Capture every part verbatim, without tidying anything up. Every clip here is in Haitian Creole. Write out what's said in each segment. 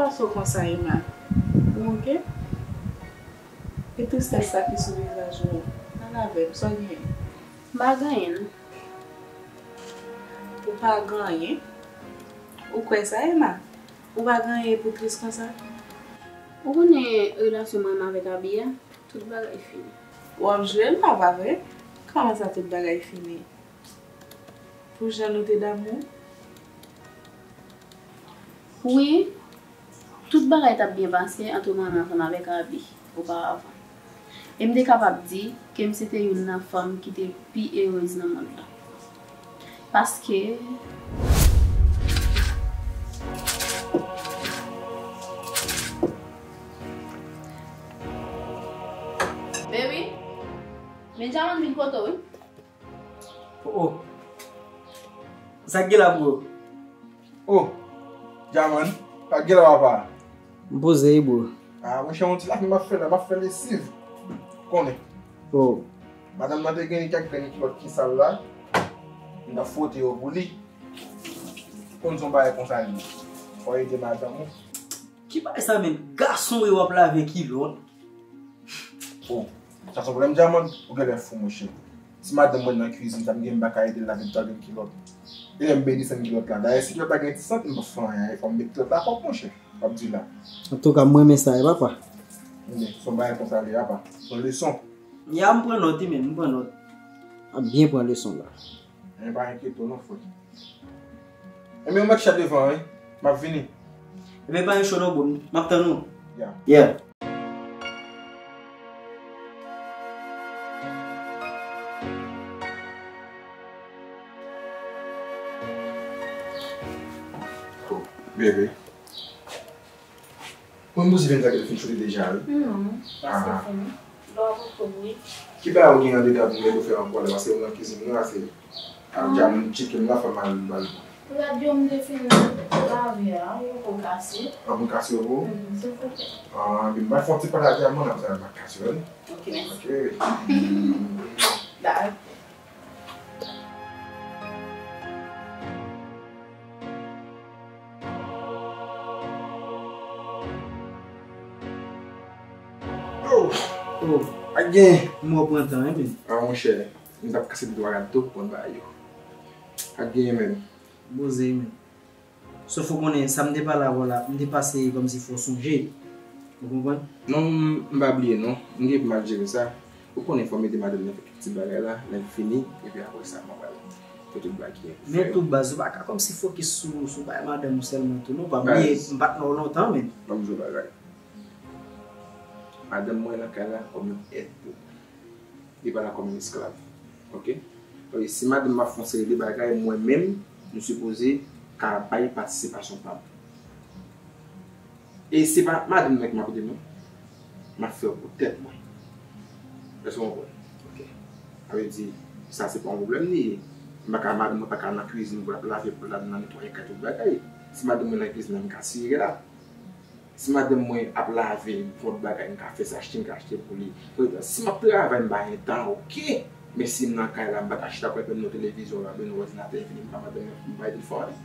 Pase w konsa, Emma. Ou oke? E tristès sa ki sou vizaj ou an? Pale avè m, sa w genyen? M pa gen anyen, non. Ou pa gen anyen? Ou kwè sa, Emma? Ou pa gen anyen pou tris konsa? Ou konnen relasyon mwen menm avèk Abi a, tout bagay fini. W ap jwe l la, pa vre? Kòman sa tout bagay fini? Pou jan nou te damou? Wi, tout bagay t ap byen pase ant mwen menm ansanm avèk Abi oparavan. E m te kapab di ke m se te youn nan fanm ki te pi erez nan mond lan. Paske Baby, Benjamin vin kote w, wi. Oh, oh. Sa k gen la, bro? Oh, Djaman, sa k gen la, papa? M poze, wi, bro. Ah, monchè, yon ti lavi m ap fè la, m ap fè lesiv. Konnen. Oh. Madanm nan te gen kèk grenn kilòt ki sal la. M t ap fwote yo pou li. Konn se yon bagay konsa li ye. Fò ede madanm ou. Ki bagay sa menm? Gason wi w ap lave kilòt? Oh, sa se yon pwoblèm, Djaman. Ou genlè fou, monchè. Si madanm mwen nan kwizin, sa m gen, m pa ka ede l lave m, sa gen kilòt. E lè m byen desann kilòt la. Dayè, si kilòt la gen ti sant, m p ap fè anyen. Fò m met kilòt la pwòp, monchè. W ap di la. Antouka, m renmen sa, wi, papa. Ebyen, se yon bagay konsa li ye, papa. Se yon leson. Ya, m pran nòt, wi, men, m pran nòt. M ap byen pran leson la. Men pa enkyete w non, frè. Ebyen, ou mèt chè devan, wi. M ap vini. Ebyen, pa gen cho non, bro. M ap tann ou. Ya. Yeah. Oh, bebe. Mwen, m poze vin sa ke l fin choute deja, wi. Non, paske fini. Lè w ap oke, wi. Ki bagay ou gen anndedan pou m ede w fè ankò la? Paske ou nan kizin nan, se ap djam tcheke m nan, fè m al, al. Radyo m te fin lave a, yo ko kase. An pou kase yo pou? Mm, silvouplè. Ah, bin, bay fon ti pale a djam nan, sa va kase yo, wi. Ok, mèsi. Ok. Dakò. Oh, oh, pa gen. M wè w pran tan, wi, men. Ah, monchè, m t ap kase de twa rad tou pou konn bagay yo. Pa gen, men. Poze, men. Sòf ou konnen, sa m te pale avè w la, m te pase kòmsi fò w sonje. Ou konprann? Non, m, m pa bliye, non. M gen pou m al jere sa. Ou konnen fò m ede madanm nan fè kèk ti bagay la, lè m fini, epi apre sa, mwen pral fè tout bagay ki gen pou fè yo. Men tou baz, ou pa ka kòmsi fokis sou, sou bagay madanm ou sèlman tou, non. Pa bliye, m pa t nan w lontan, men. Ban m di w bagay. Madanm mwen nan kay la kòm yon èd pou mwen. Li pa la kòm yon esklav. Ok? Paske si madanm m ap fè yon seri de bagay, mwen menm, m sipoze ka bay patisipasyon pa m. E se pa madanm nan ki m ap ede non. M ap fè yo pou tèt mwen. Èske w konprann? Ok. Sa vle di, sa se pa yon pwoblèm li ye. M pa ka, madanm mwen pa ka nan kwizin pou l ap lave, pou l ap nan netwaye kay, tout bagay. Si madanm mwen nan kwizin nan, m ka sere la. Si madanm mwen ap lave, fè yon bagay, m ka fè sa, achte, m ka achte pou li. Si m ap travay, m pa gen tan, ok. Men si m nan kay la, m pa ka chita pou m nan televizyon la, oubyen nan òdinatè, epi m pa madanm mwen, m pa ede l fè anyen.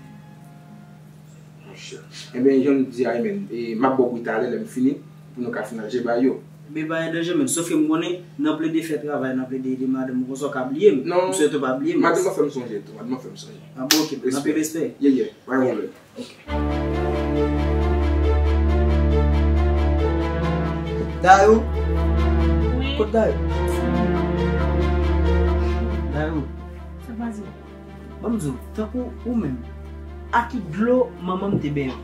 Monchè. Ebyen, jan m di a, men, e, m ap ba w bri talè lè m fini, pou nou ka fin al jere bagay yo. Men pa gen danje, men, sòf ke m konnen, nan plede fè travay, nan plede ede madanm ou konsa, w ka bliye m. Non. M swete w pa bliye m. Madanm mwen fè m sonje tou, madanm mwen fè m sonje. Ah bon, ok, anpil respè. Yeah, yeah, pa gen pwoblèm. Ok. Dayou? Wi. Kot Dayou? Dayou. Sa k pase? Ban m di w, tankou ou menm, a ki dlo manman m te benyen w?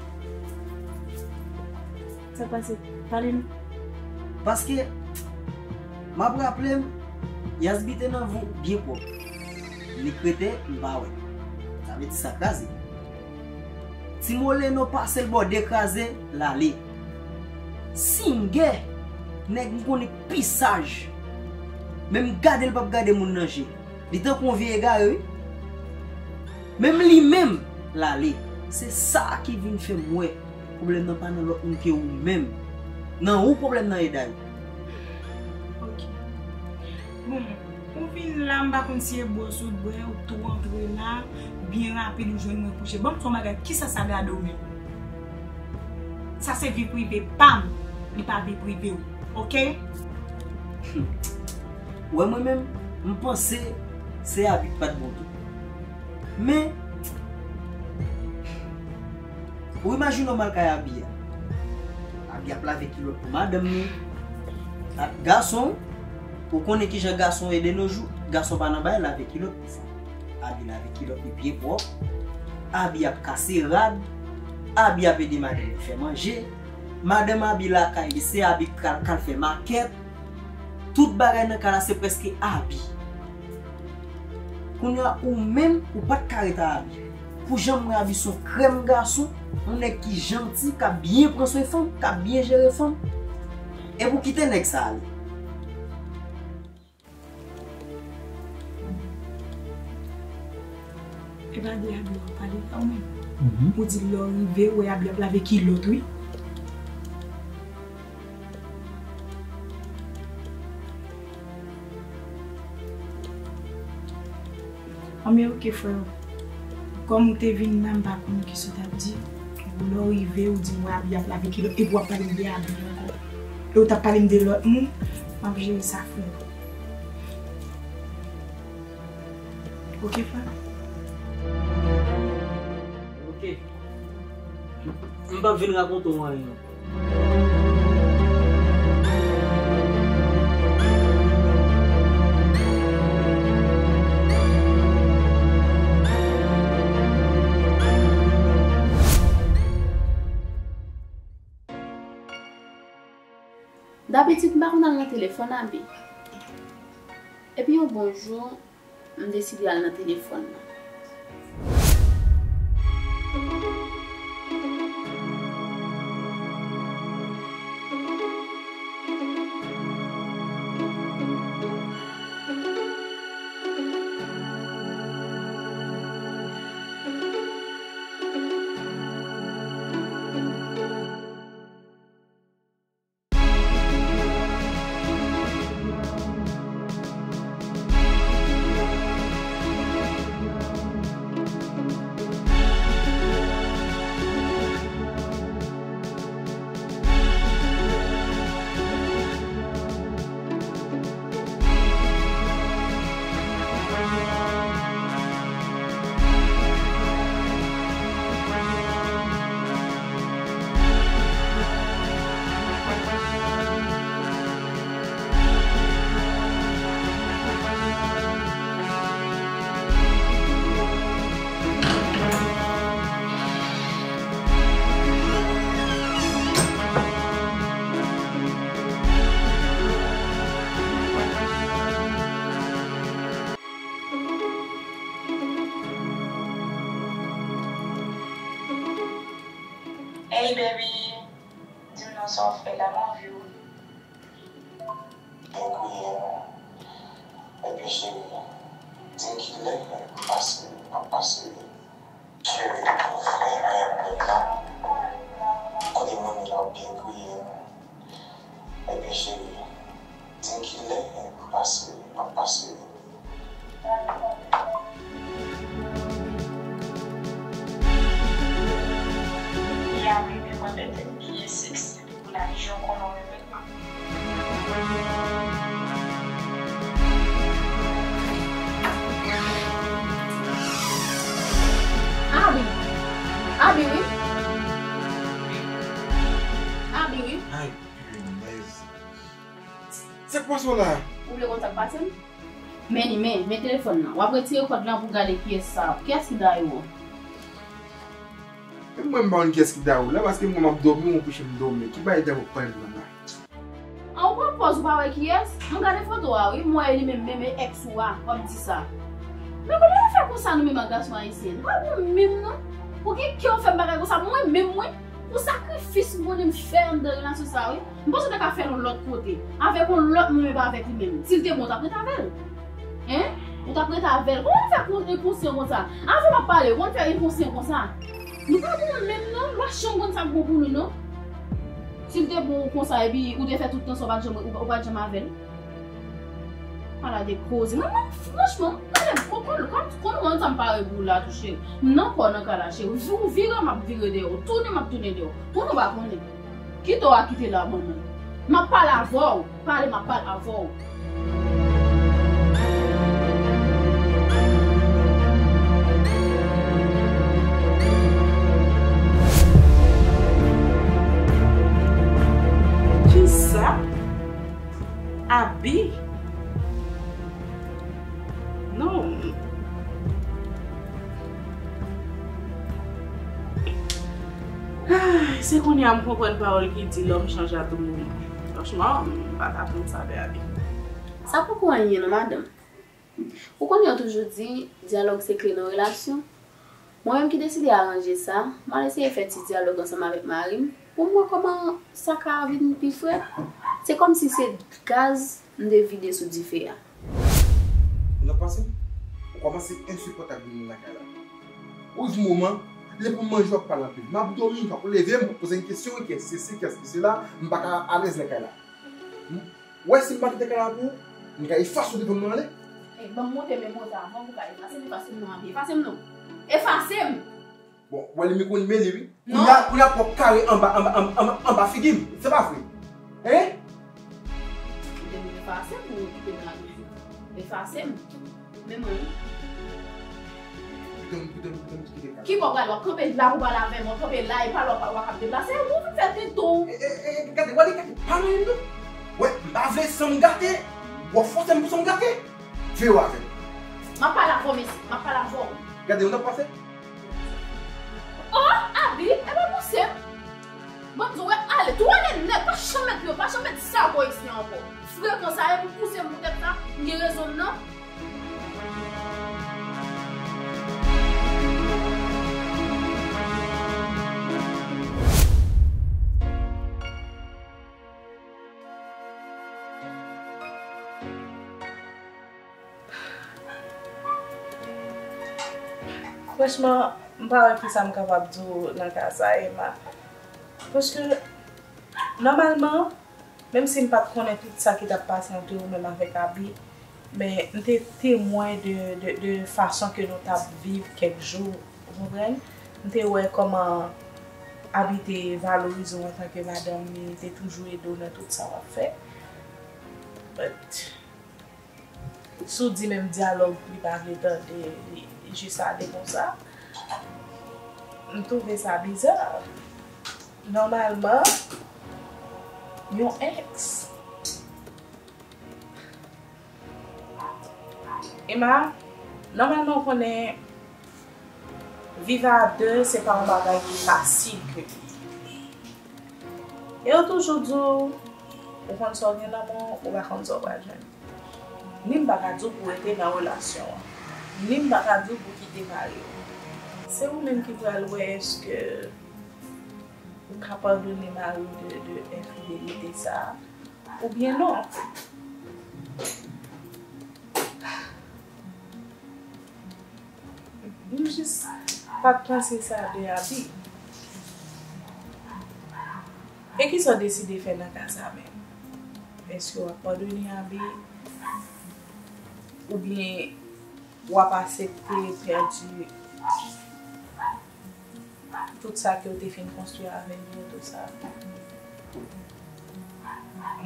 Sa k pase? Pale m. Paske, m ap raple m, Yasby te nan vou byen pwòp. Li krete, m pa wè. Sa vle di sa kraze. Ti Moleno pase l bò de kraze, l ale. Singè, nèg m konnen k pi saj. Men m gade l p ap gade moun nan je. Li tankou yon vye egare, wi. Menm li menm, l ale. Se sa ki vin fè m wè pwoblèm nan pa nan lòt moun ke ou menm. Nan ou pwoblèm nan ye, Dayou. Ok. Bon, ou vin la, m pa konn si e bwòs ou t bwè, ou tou antre la, byen rapid ou jwenn mwen kouche. Ban m di w yon bagay, kisa sa gade w menm? Sa se vi prive pa m, li pa vi prive w. Oke? Ou wè mwen menm, m panse se Abi k pa t bon tou. Men, ou imajine w m al kay Abi a. Abi ap lave kilòt pou madanm li. Ak gason, ou konnen kijan gason ye de nos jours, gason pa nan bagay lave kilòt pou fanm. Abi lave kilòt li byen pwòp. Abi ap kase rad. Abi ap ede madanm li fè manje. Madanm Abi lakay li, se Abi k al, k al fè makèt. Tout bagay nan kay la se prèske Abi. Kounye a ou menm, ou pa t ka ret a Abi. Pou jan m wè Abi se yon krèm gason, yon nèg ki janti, k ap byen pran swen fanm, k ap byen jere fanm. Epi w kite nèg sa ale. E pa de Abi w ap pale la ou menm? Mhm. Ou di lè w rive, ou wè Abi ap lave kilòt, wi. Anben, oke, frè. Kòm ou te vin la, m pa konn kisa w t ap di. Lè w rive, ou di m wè Abi ap lave kilòt, epi w ap pale m de Abi ankò. E ou t ap pale m de lòt moun, m ap jere sa, frè. Oke, frè. Oke. M p ap vin rakonte w anyen. Dabitid, m pa konn al nan telefòn Abi. Epi yon bon jou, m deside al nan telefòn nan. Hey baby, di m non sa w fè la, m anvi w. Byen kriye non. Epi cheri, di m kilè pou pase, m ap pase wi. Cheri, ou vrèman renmen m non. Kote moun yo la w byen kriye non. Epi cheri, di m kilè pou pase, m ap pase wi. Ya baby, mwen mete m byen seksi. Pou lajan konnen w renmen l. Abi. Abi wi. Abi wi. Ay, punaise. Sa k pase w la? Ou vle konn sa k pase m? Men li, men, men telefòn nan. W ap retire kòd lan pou gade kiyès sa. Kiyès ki dèyè w? E mwen, m pa konn kiyès ki dèyè w la, paske mwen, m ap dòmi, w anpeche m dòmi. Ki bagay dèyè w ap pale m nan la? An, ou pran pòz ou pa wè kiyès? M gade foto a, wi, m wè li menm, menm e èks ou a, w ap di sa. Men kòman w fè konsa nou menm ak gason ayisyen? Nou pa bon menm non. Ou gen kè w fè m bagay konsa, mwen menm, mwen, pou sakrifis m konnen m fè anndan relasyon sa, wi. M panse w te ka fè l yon lòt kote. Avèk yon lòt moun, men pa avèk li menm. Si l te bon, w t ap ret avè l. Hein? Ou t ap ret avè l. Kòman w fè kon-, konsyan konsa? Avè w m ap pale, ou konn fè enkonsyan konsa. Nou pa bon menm non, lwa chanm konn sa k bon pou nou non. Si l te bon konsa, epi ou te fè tout tan sa, ou pa t janm, ou pa, ou pa t janm avè l. Pale de koze. Mwen, mwen, franchman, gade, kon, kon, kon, kon mwen sa m pare pou ou la tou, cheri. M nan kò nan kay la, cheri. Ou vire, m ap vire dèyè w. Tounen, m ap tounen dèyè w. Tounen, w pa konnen. Kite w a kite la, manman. M ap pale avè w. Pale, m ap pale avè w. Kisa? Abi? Non. Ay, se kounye a m konprann pawòl ki di lòm chanje a tou moman. Franchman, m pa t atann sa de Abi. Sa poko anyen non, madanm. Ou konnen yo toujou di, dyalòg se kle nan relasyon. Mwen menm ki deside aranje sa, m al eseye fè ti dyalòg ansanm avèk mari m pou m wè kòman sa ka vin pi frèt. Se kòmsi se gaz m te vide sou dife a. Ou nan panse? Ou kòmanse ensipòtab vin nan kay la. Ou rive moman, lè pou manje w ap pale anpil. M ap dòmi, w ap leve m, w ap poze m kesyon, kiyès ki sesi, kiyès ki sela, m pa ka alèz nan kay la. Ou wè si m pa kite kay la pou ou, m ka efase w devan m nan ale. Ey, ban m montre men moza avan pou w ka efase m, efase m non, Abi, efase m non. Efase m! Bon, w wè li, m konn men li, wi. Non. Kounye a, kounye a, pòp kare anba, anba, anba, anba, anba figi m. Se pa vre. Hein? Ou te vin efase m pou ou kite m la toujou. Efase m. Men mwen, wi. Kite m, kite m, kite m kite kay la. Ki bò w prale? W ap kanpe la pou pale avè m, w ap kanpe la, e pa la w ap, w ap ap deplase, ou vin fè tenten tou. E, e, e, gade, w ale gade, pa renmen m non. Wè, m pa vle san m gate. W ap fòse m pou san m gate. Veye w avè m. M ap pale avè w, mesye, m ap pale avè w. Gade, ou nan panse? Oh, Abi, e pa pouse m. Ban m di w, ale, tou ale nèt, pa janm met yo, pa janm met sa bò isi ankò. Frekan sa, e pou pouse m poutèt sa, m gen rezon m nan. Franchman, m pa wè kisa m kapab di w nan ka sa, Emma. Paske, nòmalman, menm si m pa t konnen tout sa ki t ap pase ant ou menm avèk Abi, men m te temwen de, de, de fason ke nou t ap viv kèk jou, ou konprann? M te wè kòman Abi te valorize w antanke madanm li, li te toujou ede w nan tout sa w ap fè. But, si w di menm dyalòg, li pa vle tande, li, li jis ale konsa. M twouve sa biza. Nòmalman, yon ex. Emma, nòmalman, w konnen, viv a de, se pa yon bagay ki fasil ke li ye. E yo toujou di w, ou konn sa w gen nan men w, ou pa konn sa w pral jwenn. Ni m pa ka di w pou w rete nan relasyon an, ni m pa ka di w pou w kite mari w. Se ou menm ki pral wè èske ou ka padone mari w de, de enfidelite sa a, oubyen non. M jis pa t panse sa de Abi. E kisa w deside fè nan ka sa menm? Èske w ap padone Abi? Oubyen w ap aksepte pèdi tout sa ke w te fin konstwi avè l yo, tout sa.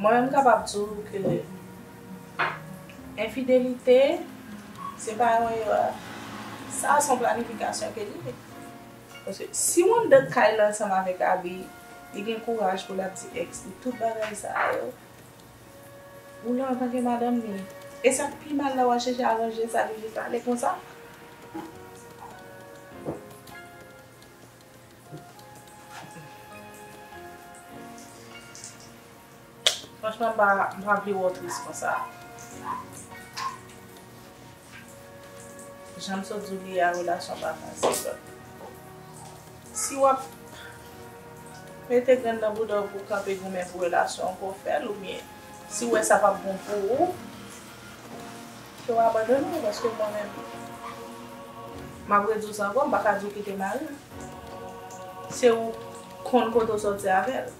Mwen menm, m kapab di w ke enfidelite, se pa yon erè. Sa, se yon planifikasyon ke li ye. Paske si w anndan kay la ansanm avèk Abi, li gen kouraj pou l ap di ex li tout bagay sa yo. Ou la antanke madanm li. E sa k pi mal la, w a chèche aranje sa, li jis ale konsa. Franchman, m pa, m pa vle wè w tris konsa. Jan m sot di w li a, relasyon pa fasil. Si w ap mete grenn nan bouda w pou w kanpe goumen pou relasyon an, pou w fè l, oubyen si w wè sa p ap bon pou ou, ke w abandone, paske mwen menm, m ap redi w sa ankò, m pa ka di w kite mari w. Se ou konn kote w soti avè l.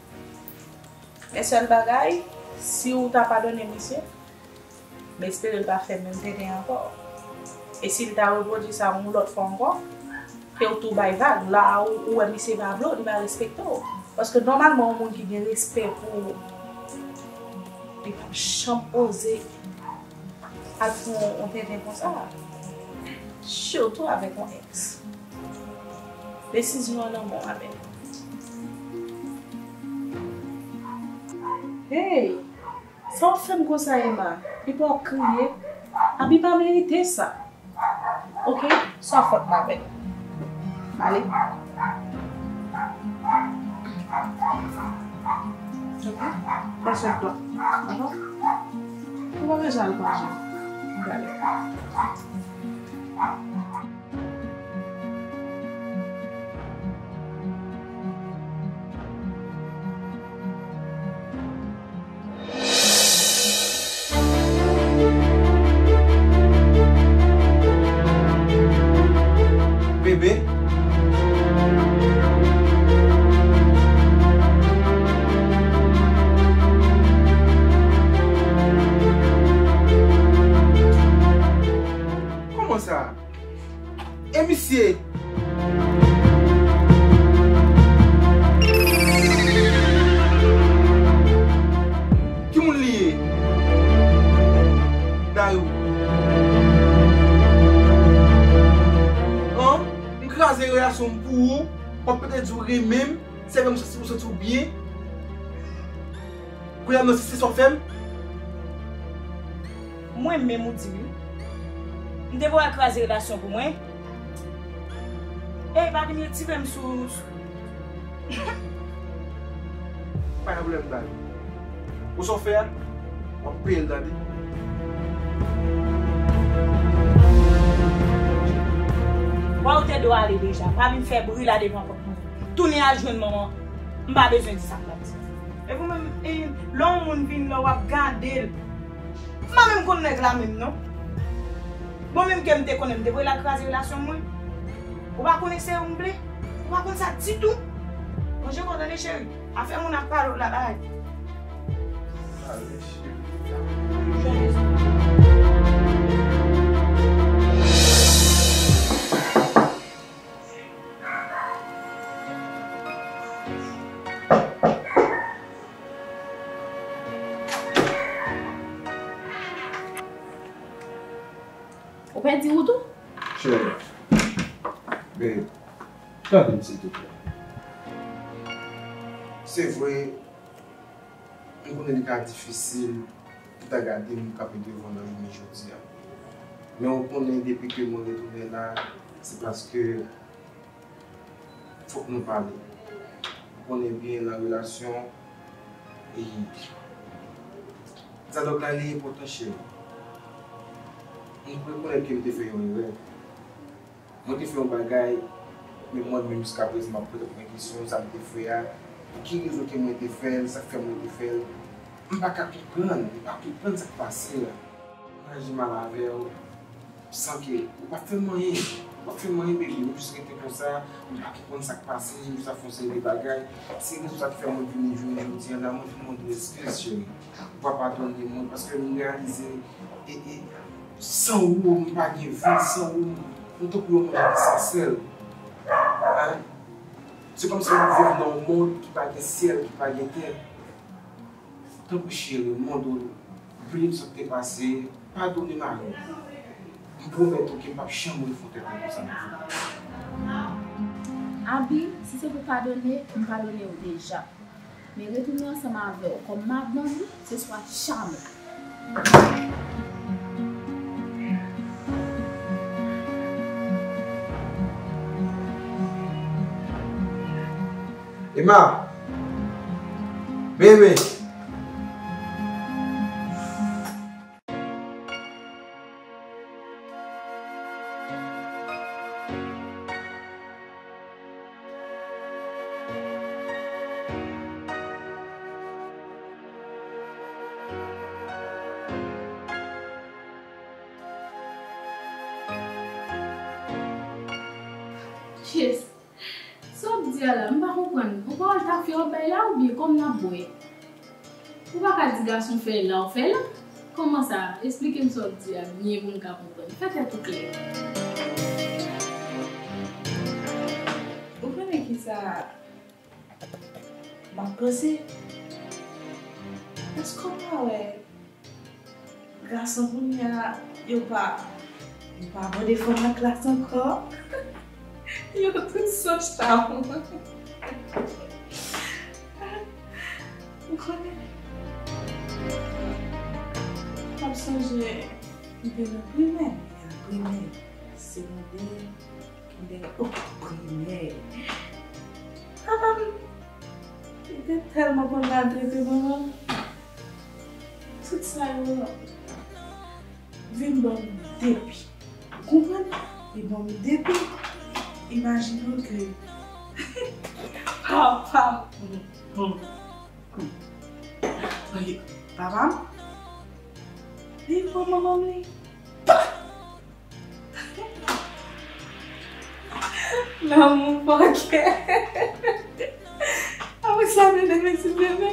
Men sèl bagay, si w ta padone misye, M espere l pa fè menm tenten ankò. E si l ta repwodui sa yon lòt fwa ankò, ke w tou bay vag, la a ou, ou wè misye pa vle w, li pa respekte w. Paske nòmalman, yon moun ki gen respè pou ou, li p ap janm oze al fè yon, yon tenten konsa. Sitou avèk yon èks. Desizyon an nan men w, Abel. Hey! Sa w ap fè m konsa, Emma? Epi w ap kriye? Abi pa merite sa. Oke? Sa fòt m avè l. Ale. Oke? Pran swen twa. Dakò? Ou pa bezwen al manje. Gade. Bebe. Kòman sa? E misye? Ki moun li ye? Dayou. An? M kraze relasyon m pou ou. W ap pete di w renmen m. Sèvi m si w santi w byen. Kounye a m nan si se sa w fè m. Mwen menm ou di wi. M te pral kraze relasyon pou mwen. Ey, pa vin retire m sou, sou. Pa gen pwoblèm, Dayou. Ou sa w fè a, w ap peye l tande. Wa ou te dwe ale deja. Pa vin fè bri la devan pòt mwen. Tounen al jwenn manman. M pa bezwen di sa m t ap di. Epi w menm, e, lè yon moun vin la, w ap gade l. M pa menm konn nèg la menm non. Bon, menm ke m te konnen, m te pral kraze relasyon mwen. Ou pa konnen se ou m vle. Ou pa konn sa ditou. Manje kò tande cheri. Afè moun ap pale w la bay. Ale cheri. Ou pèdi wout ou? Cheri, babe, tande m silvouplè. Se vre, m konnen li ka difisil pou ta gade moun k ap entervye w nan jounen jodi a. Men ou konnen depi ke mwen retounen la, se paske fòk nou pale. Ou konnen byen nan relasyon, e dyalòg la li enpòtan, cheri. M rekonèt ke m te fè yon erè. Mwen te fè yon bagay, men mwen menm jiskaprezan m ap poze mwen kesyon, sa m te fè a, pou ki rezon ke mwen te fè l, sa k fè mwen te fè l. M pa ka konprann, m pa konprann sa k pase a. Mwen aji mal avè w, san ke ou pa t fè m anyen. Ou pa t fè m anyen, baby. M jis rete konsa, m pa konprann sa k pase, m jis ap fè yon seri de bagay. Se rezon sa k fè mwen vini jounen jodi a la, mwen vin mande w eskiz, cheri. Ou va padone mwen, paske m reyalize, e, e, san ou, m pa gen vi, san ou, m tankou yon moun ki san sèl. Hein? Se kòmsi m ap viv nan yon mond ki pa gen syèl, ki pa gen tè. Tanpri cheri, m mande w, bliye tout sa k te pase, padone mari w. M pwomèt ou ke m p ap janm refè yon tèt mwen konsa ankò. Abi, si se pou padone, m padone w deja. Men retounen ansanm avè w kòm madanm, se swa jamè. Emma! Bebe! Yes. Sa w ap di a la, m pa konprann. Ou pa wè l ta fè w bay la oubyen kòm n ap bwè? Ou pa ka di gason fè la, w fè la. Kòman sa? Esplike m sa w ap di a byen pou m ka konprann. Fè tèt ou klè. Ou konnen kisa m ap panse? Èske w pa wè gason kounye a, yo pa, yo pa abòde fanm nan klas ankò? Yo tout san cham. Ou konnen? M ap sonje, m te nan primè, nan primè, segondè, kindè, o, primè. Papa m, li te tèlman konn maltrete manman m. Tout sa yo vin ban m depi. Ou konprann? Li ban m depi. Imajine w ke papa m, papa m, li pran manman m li. Lanmou fòkè. Apre sa, tande, mesye, bebe.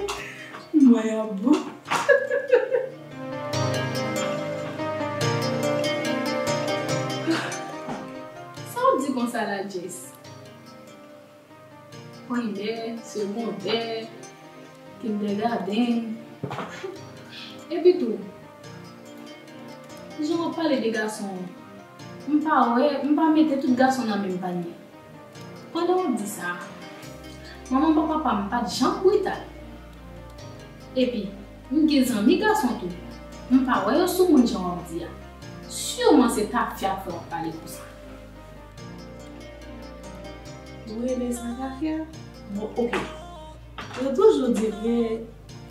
Mwen an bon. Sa w di konsa la, Jess? Primè, segondè, kindergarten. Epi tou, jan w ap pale de gason an, m pa wè, m pa mete tout gason nan menm panye. Pandan w ap di sa, manman m ak papa m pa t janm brital. Epi, m gen zanmi gason tou, m pa wè yo sou moun jan w ap di a. Siman se tafya k fè w ap pale konsa. Ou rele sa tafya? Bon, oke. Yo toujou di ke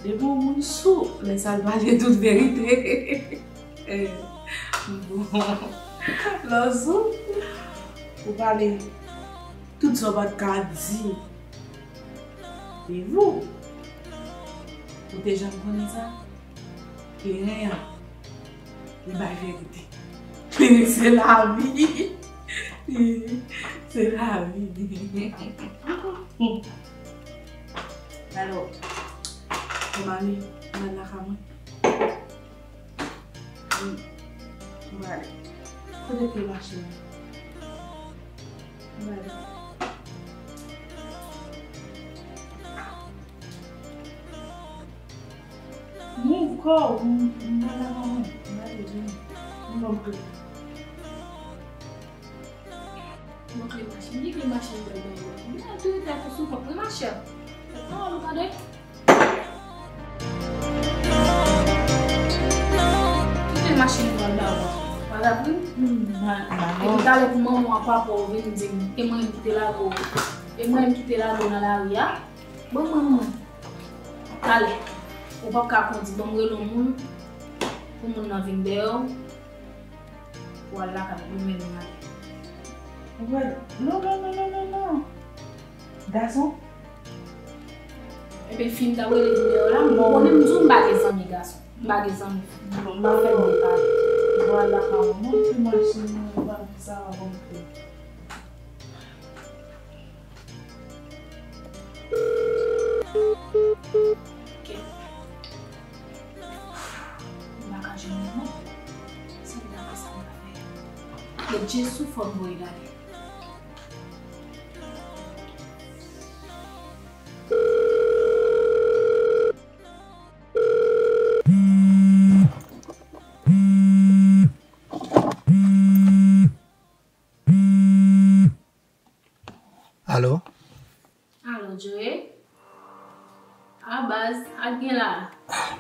depi yon moun sou, lè sa l pale tout verite. Eh, bon. Lè w sou, ou pale tout sa w pa t ka di. E vou, ou te janm konnen sa? Kleren an, li bay verite. Kleren se lavi. Se lavi. Alò, m ale, m al lakay mwen. M, m prale. Kote kle machin nan? M prale. Move kò w, m, m prale avan mwen. M prale, vini. M ban m kle. Bon, kle machin, li kle machin nan men mwen. Mwen ap touye tèt ou sou kont mwen, machè. Pawòl ou tande? Kite machin nan ba ou. Wala pou. Epi talè pou manman w ak papa w vin di m, e mwen menm ki te lage w. E mwen menm ki te lage w nan lari a. Bon, mwen, mwen. Talè. Ou p ap ka kondi, ban m rele yon moun. Pou moun nan vin dèyè w. Pou al lakay ou, men nou ale. Mwen, non, non, non, non, non, non. Gason? Ebyen, fi m t ap rele vin dèyè w la, m konnen m di w m pa gen zanmi gason. M pa gen zanmi fi. Bon, m ap fè m depale. Vwala, pa w. Monte machin nan, ou pa di sa, m ap monte. Ok. M pa ka jwenn li non. Si m ta fè sa, m ta fè. Met je sou fò m voye l ale. Alo? Alo, Joe? A baz, sa k gen la?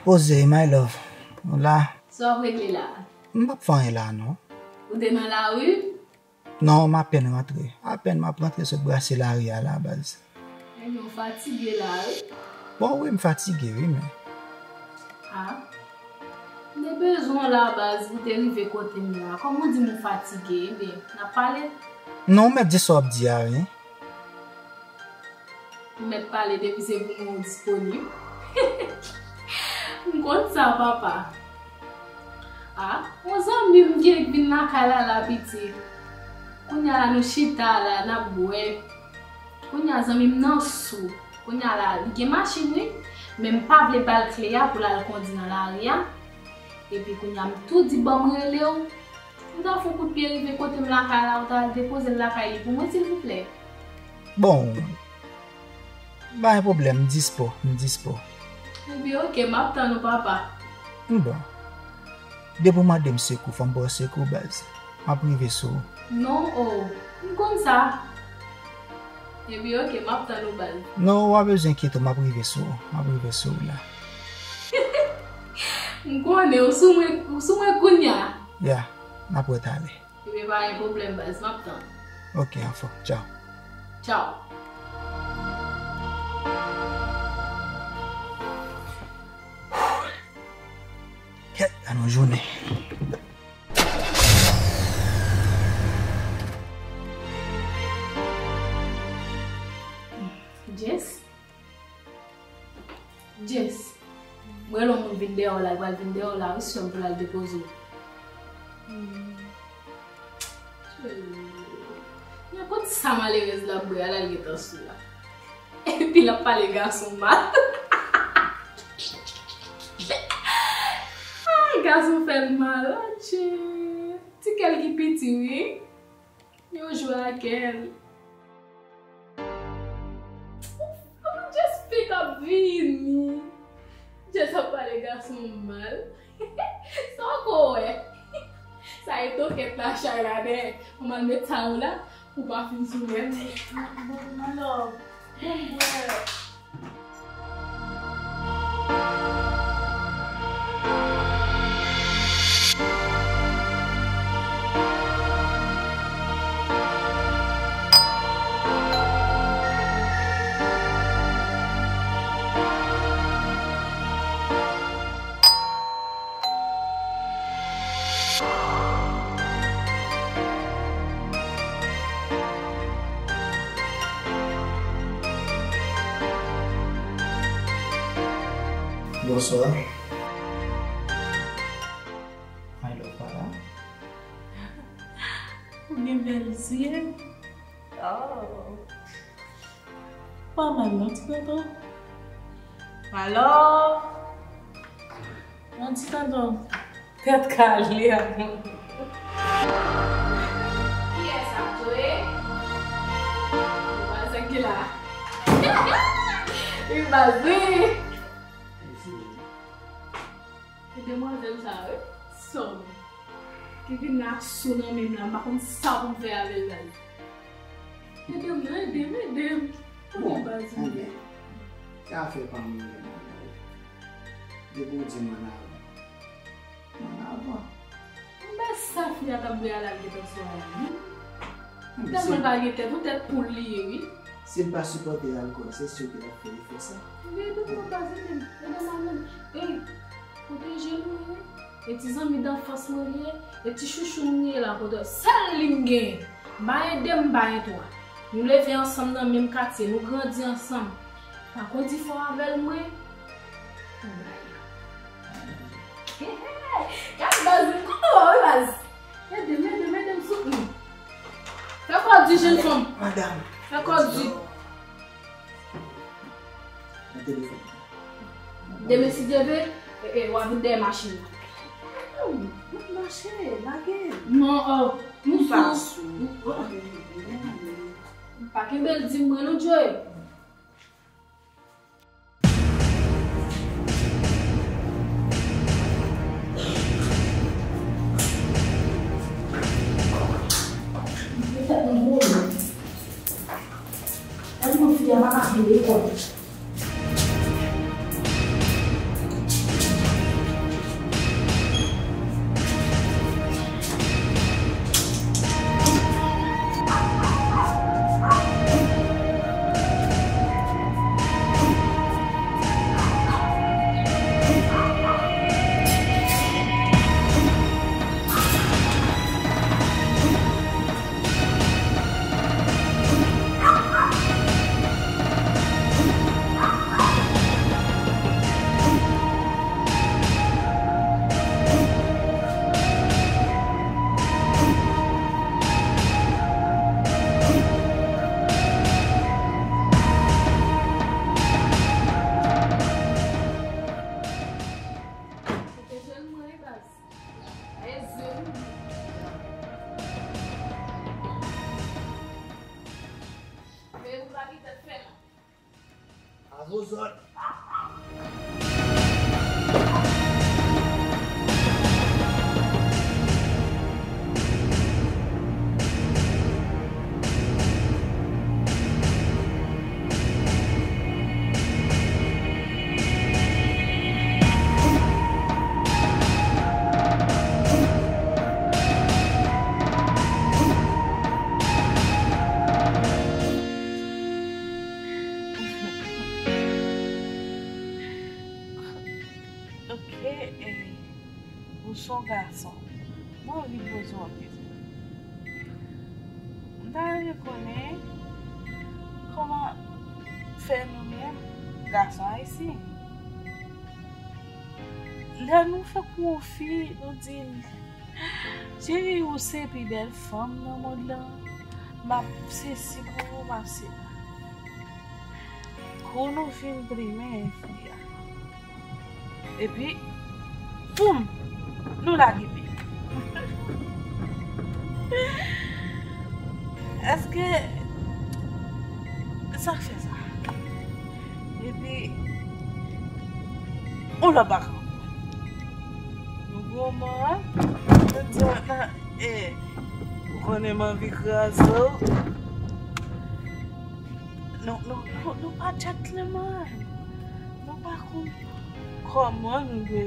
Poze, my love. Ou la? Sa w ap regle la? M p ap fè anyen la, non. Ou te nan lari? Non, m apèn rantre. Apèn m ap rantre sot brase lari a la, baz. Ebyen, w fatige la, wi. Bon, wi, m fatige, wi, men. A. M te bezwen w la, baz, pou te rive kote m la. Kòm ou di m ou fatige, ebyen, n ap pale. Non, ou mèt di sa w ap di a, wi. Ou mèt pale depi se pou mwen ou disponib. M konn sa, papa. A, yon zanmi m gen k vin lakay la, la, pitit. Kounye a la, nou chita la, n ap bwè. Kounye a, zanmi m nan sou. Kounye a la, li gen machin, wi. Men m pa vle ba l kle a pou l al kondi nan lari a. Epi kounye a m tou di ban m rele w. M ta fè kout pye rive kote m lakay la, ou ta al depoze l lakay li pou mwen, silvouplè. Bon, pa gen pwoblèm, m dispo, m dispo. Ebyen, oke, m ap tann ou, papa. Bon. Depi w mande m sekou, fò m ba w sekou, baz. M ap rive sou ou. Non, o, m konn sa. Ebyen, oke, m ap tann ou, baz. Non, ou pa bezwen enkyete w, m ap rive sou ou. M ap rive sou ou la. M konnen, ou sou mwen, ou sou mwen kounye a. Ya, m ap wè talè. Ebyen, pa gen pwoblèm, baz, m ap tann. Oke, anfòm. Tchaw. Tchaw. Kèt, gad yon jounen. Jess? Jess, mwen lè yon moun vin dèyè w la, li pral vin dèyè w la, wi, sè m, pou l al depoze w. Hmm. Nenpòt sa malerèz la ap bwè a la, l gentan sou la. Epi l ap pale gason mal. Ay, gason fè l mal, adje. Ti kè l ki piti, wi. Yo jwe ak kè l. Jess fenk ap vini. Jess ap pale gason mal. Sa w ko wè? Sa e tokèt la chay la dèyè. Mwen al met sa yo la pou pa fin sou mwen. Bon, bon, my love. Bon, bwè. Bonswa. My love, pa la. Ou gen bèl zye. Oh. Pa mal non, ti tonton. Alò, yon ti tonton tèt kale a. Kiyès ap jwe? Vwazin ki la. Wi, baz, wi. E demwazèl sa, wi. Sòm. Ki vin nan aksyon nan men m la, m pa konn sa pou m fè avè l la. Ede m, non, ede m, ede m. Bon, baz, enben, se afè pa m li ye, non. Depi w di m ann avan, m ann avan. M pa sa fi a t ap bwè a la, l gentan sou a la, non. Tèlman l pa gen tèt, yon tèt poul li ye, wi. Si l pa sipòte alkòl, se si ke l ap fè efè sa. Ede m, non, baz, ede m, ede m, ede m. Ey, pwoteje nou, wi. E ti zanmi danfans mwen li ye, e ti chouchou m li ye la kote. Sèl li m genyen. M pa gen de, m pa gen twa. Nou leve ansanm nan menm katye, nou grandi ansanm. Pa konn ti fò avè l mwen. Gad baz, m kontan wè w wi baz. Ede m, ede m, ede m soutni. Fè kò di jèn fanm. Madanm. Fè kò di. Nan telefòn. Demen si Dye vle, e, e, w a vin dèyè machin nan. Ou, ou mache, lage. Non, oh, nou pa sou. Pa kenbe l di mwen non, Joe. Mwen tèt mwen gwo wi. Gade mwen fi a pa ka fè lekòl. Ozòd. Ok, eh, ou se yon gason. Mwen anvi poze w yon kesyon. M ta renmen konnen kòman fè nou menm, gason ayisyen, lè nou fè pou yon fi, nou di l, cheri, ou se pi bèl fanm nan mond lan. M ap sesi pou ou, m ap se. Kou nou fin plimen fi a. Epi, boum! Nou lage pye. Èske sa k fè sa? Epi, yon lòt bagay ankò. Nou gwo man, nou di, e, ou konnen m anvi kraze w. Nou, nou, nou, nou pa djètleman. Nou pa konn kòman nou dwe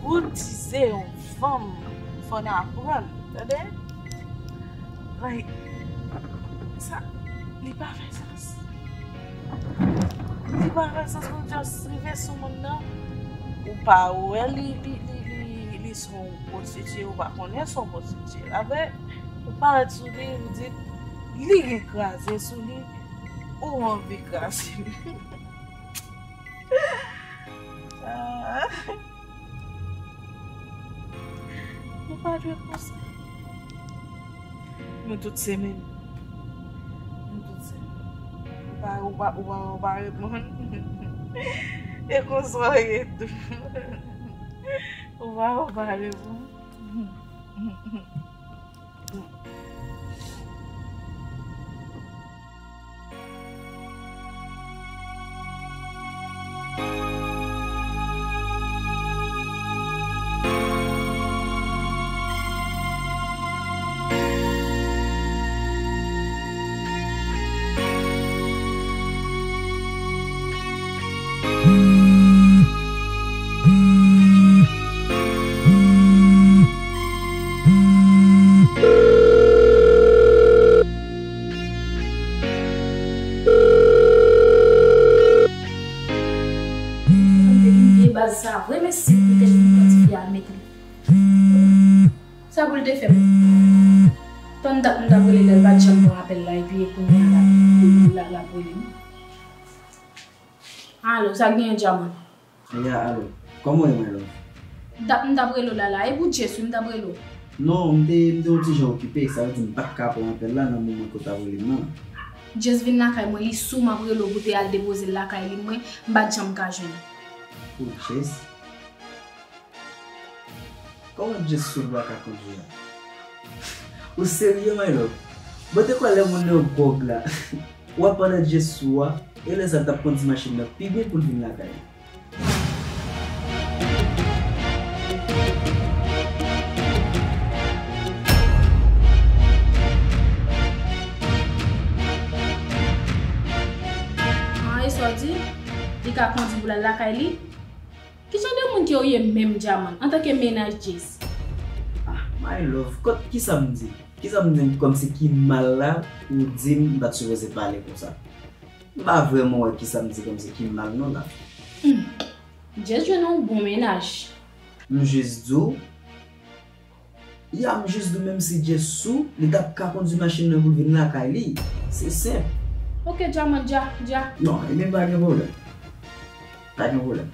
koutize yon fanm. Fò n aprann, tande? Like, sa, li pa fè sans. Li pa fè sans pou just rive sou moun nan. Ou pa wè li, li, li, li, li se yon pwostitiye, ou pa konnen se yon pwostitiye. Apre, ou parèt sou li, ou di, li gen kraze sou li, ou anvi kraze li. Ah. Nou pa dwe konsa. Nou tout se menm. Nou tout se menm. Ou pa, ou pa, ou pa, ou pa reponn. E konsa w ye tou. Ou pa, ou pa reponn. Sanble vin vye baz sa vre, men si poutèt li pran ti fi a al mete l. Sa pou l te fè m? Tan m t ap, m t ap rele l, l pa t janm pran apèl la, epi kounye a la, la, la, l ap rele m. Alo, sa genyen, Djaman? Ya, alo. Kòman w ye, my love? M t ap, m t ap rele w la, la. E pou Jess, wi, m t ap rele w. Non, m te, m te yon ti jan okipe, sa vle di m pa t ka pran apèl la nan moman ke w t ap rele m nan. Jess vin lakay mwen, li sou m ap rele w pou te al depoze l lakay li, mwen, m pa t janm ka jwenn. Pou Jess? Kòman Jess sou w pa ka kondwi a? Ou serye, my love? Bon, te kwè lè moun nan gwòg la, w ap pandan Jess sou w a, e lè sa l t ap kondwi machin nan pi byen pou l vin lakay li. An, e sa w di? Li ka kondwi pou l al lakay li? Ki jan de moun ke w ye menm, Djaman, antanke mennaj Jess? Ah, my love, kot, kisa m di? Kisa m di kòmsi ki mal la pou w di m m pa t sipoze pale konsa? M pa vrèman wè kisa m di kòmsi ki mal non la. Hmm. Jess jwenn yon bon mennaj. M jis di w, ya, m jis di w menm si Jess sou, li t ap ka kondwi machin nan pou l vin lakay li. Se senp. Ok, Djaman, dja, dja. Non, ebyen pa gen pwoblèm. Pa gen pwoblèm.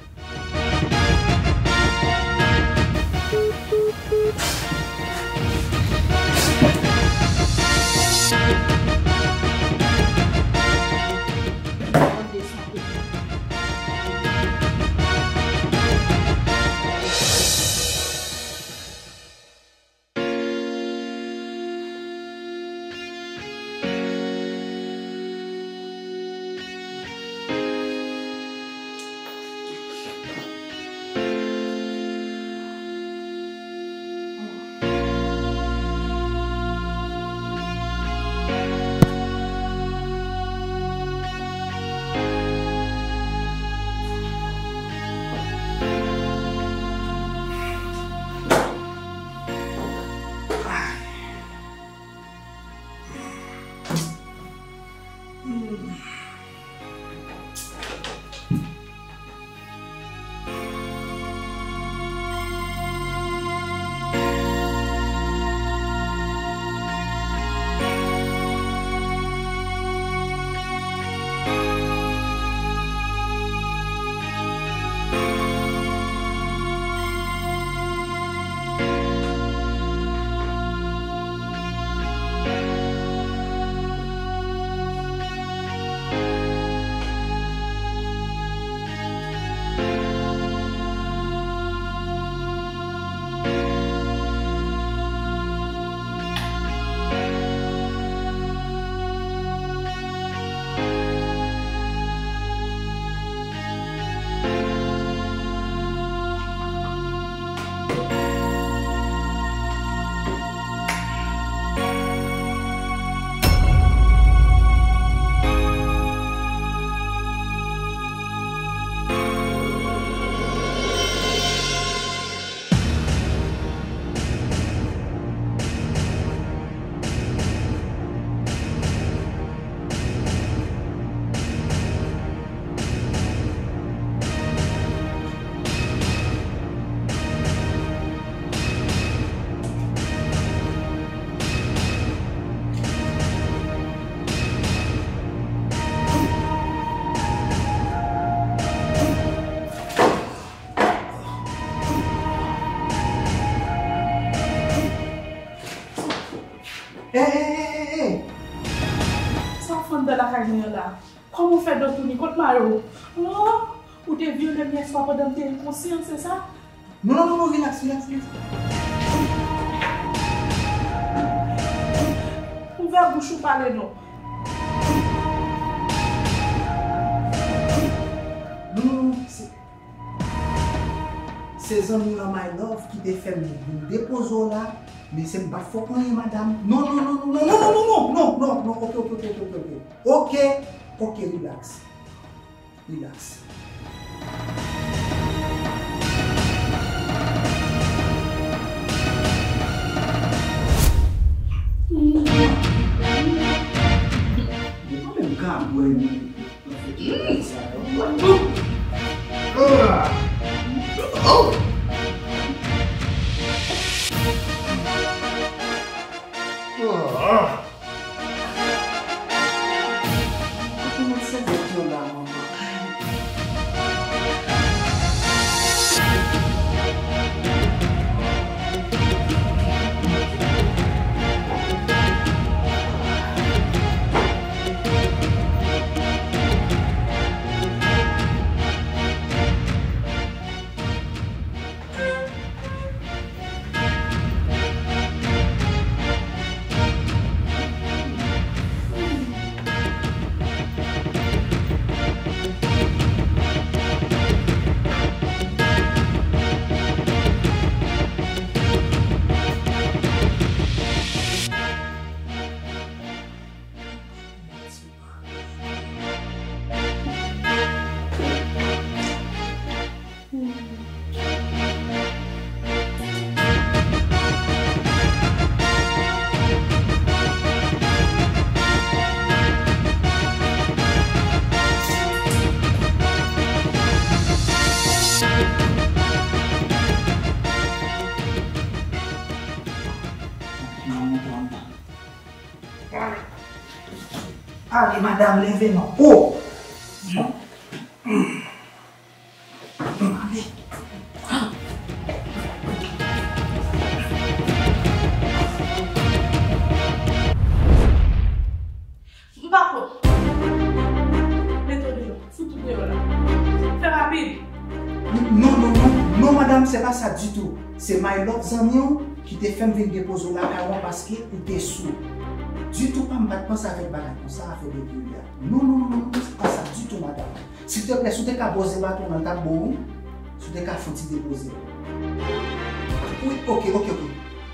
Ey, ey, ey, ey, ey! Sa w fann anndan lakay mwen an la? Kòman w fè do touni? Kot mayo w? Oh, ou te vyole m yèswa pandan m te enkonsyan, se sa? Non, non, non, non, rilaks, rilaks, rilaks. Ouvè bouch ou pale non. Non, non, non, se, se zanmi w lan, My Love, ki te fè m vin depoze w la, men se m pa t fè w anyen, madanm. Non, non, non, ok, ok, ok, ok, ok. Ok, ok, rilaks. Rilaks. Ou pa menm ka bwè, men. Ki moun se zòt yo la, manman? Ale, madanm, leve non. O! M pa kwè. Mete w deyò. Fout ou deyò la. Fè rapid. Non, non, non, non, madanm, se pa sa ditou. Se My Love zanmi w ki te fè m vin depoze w lakay ou an paske ou te sou. Ditou pa, m pa t panse avèk bagay konsa, afè de vyole a. Non, non, non, non, non, se pa sa ditou, madanm. Silteplè, si w te ka poze baton nan, l t ap bon, wi. Si w te ka fè yon ti depoze. Wi, oke, oke, oke.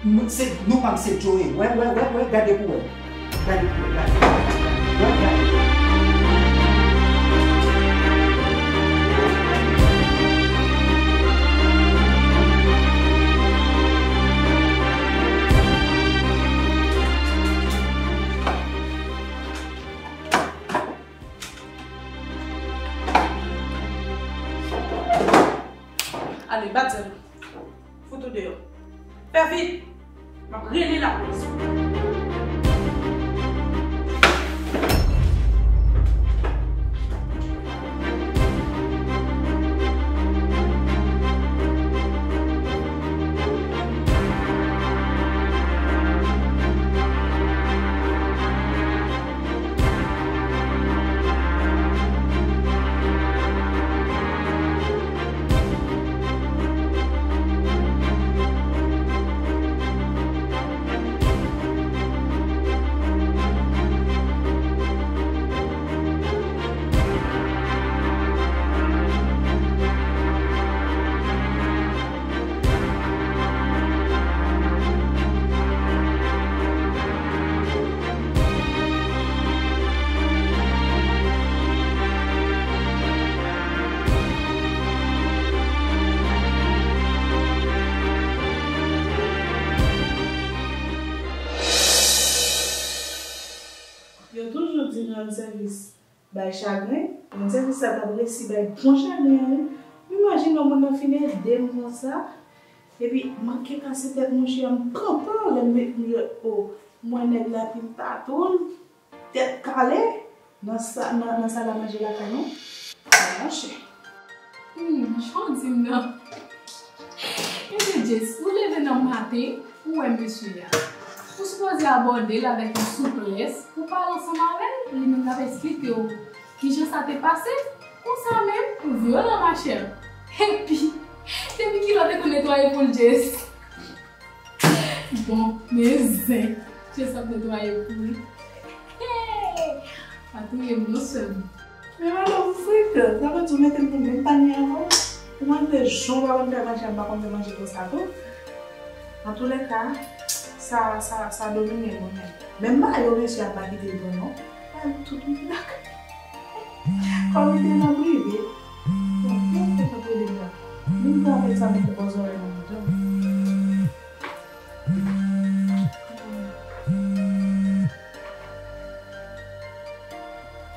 M, se, non pa m, se Joe. Wè, wè, wè, wè, gade pou wè. Gade pou wè, gade. Wè, gade. Ale, bat zèl ou. Fout ou deyò. Fè vit! M ap rele lapolis. Yo toujou di rann sèvis bay chagren, rann sèvis la t ap resi bay bon chagren an, wi. M imajine yon moun nan fin ede m konsa, epi manke kase tèt monchè, m kanpe lè m met m yo, o, m wè nèg la epi m pa tou l. Tèt kale nan sa, nan, nan sal a manje lakay nou. Monchè. Hmm, jan w di m nan. Ebyen, Jess, ou leve nan maten, ou wè mesye a. Ou sipoze abòde l avèk yon souplès, ou pale ansanm avè l, li menm l ap eksplike w kijan sa te pase. Konsa menm, ou vyolan, machè. Epi, depi kilè w te konn netwaye poul, Jess? Bon, men zen, Jess ap netwaye poul. Pa touye m non, sè m. Men madanm, ou frekan. Sa vle di ou mete m nan menm panye avè w? Ou mande jan w pa konn fè manje, m pa konn fè manje konsa tou. Antoulèka, sa, sa, sa domine mwen menm. Menm mayo mesye a m pa kite l pran non. Al tout moun lakay. Kòm li te nan prive. Bon, kòm li te nan prive la. Moun pran fè sa, moun pran zòrèy nan mitan.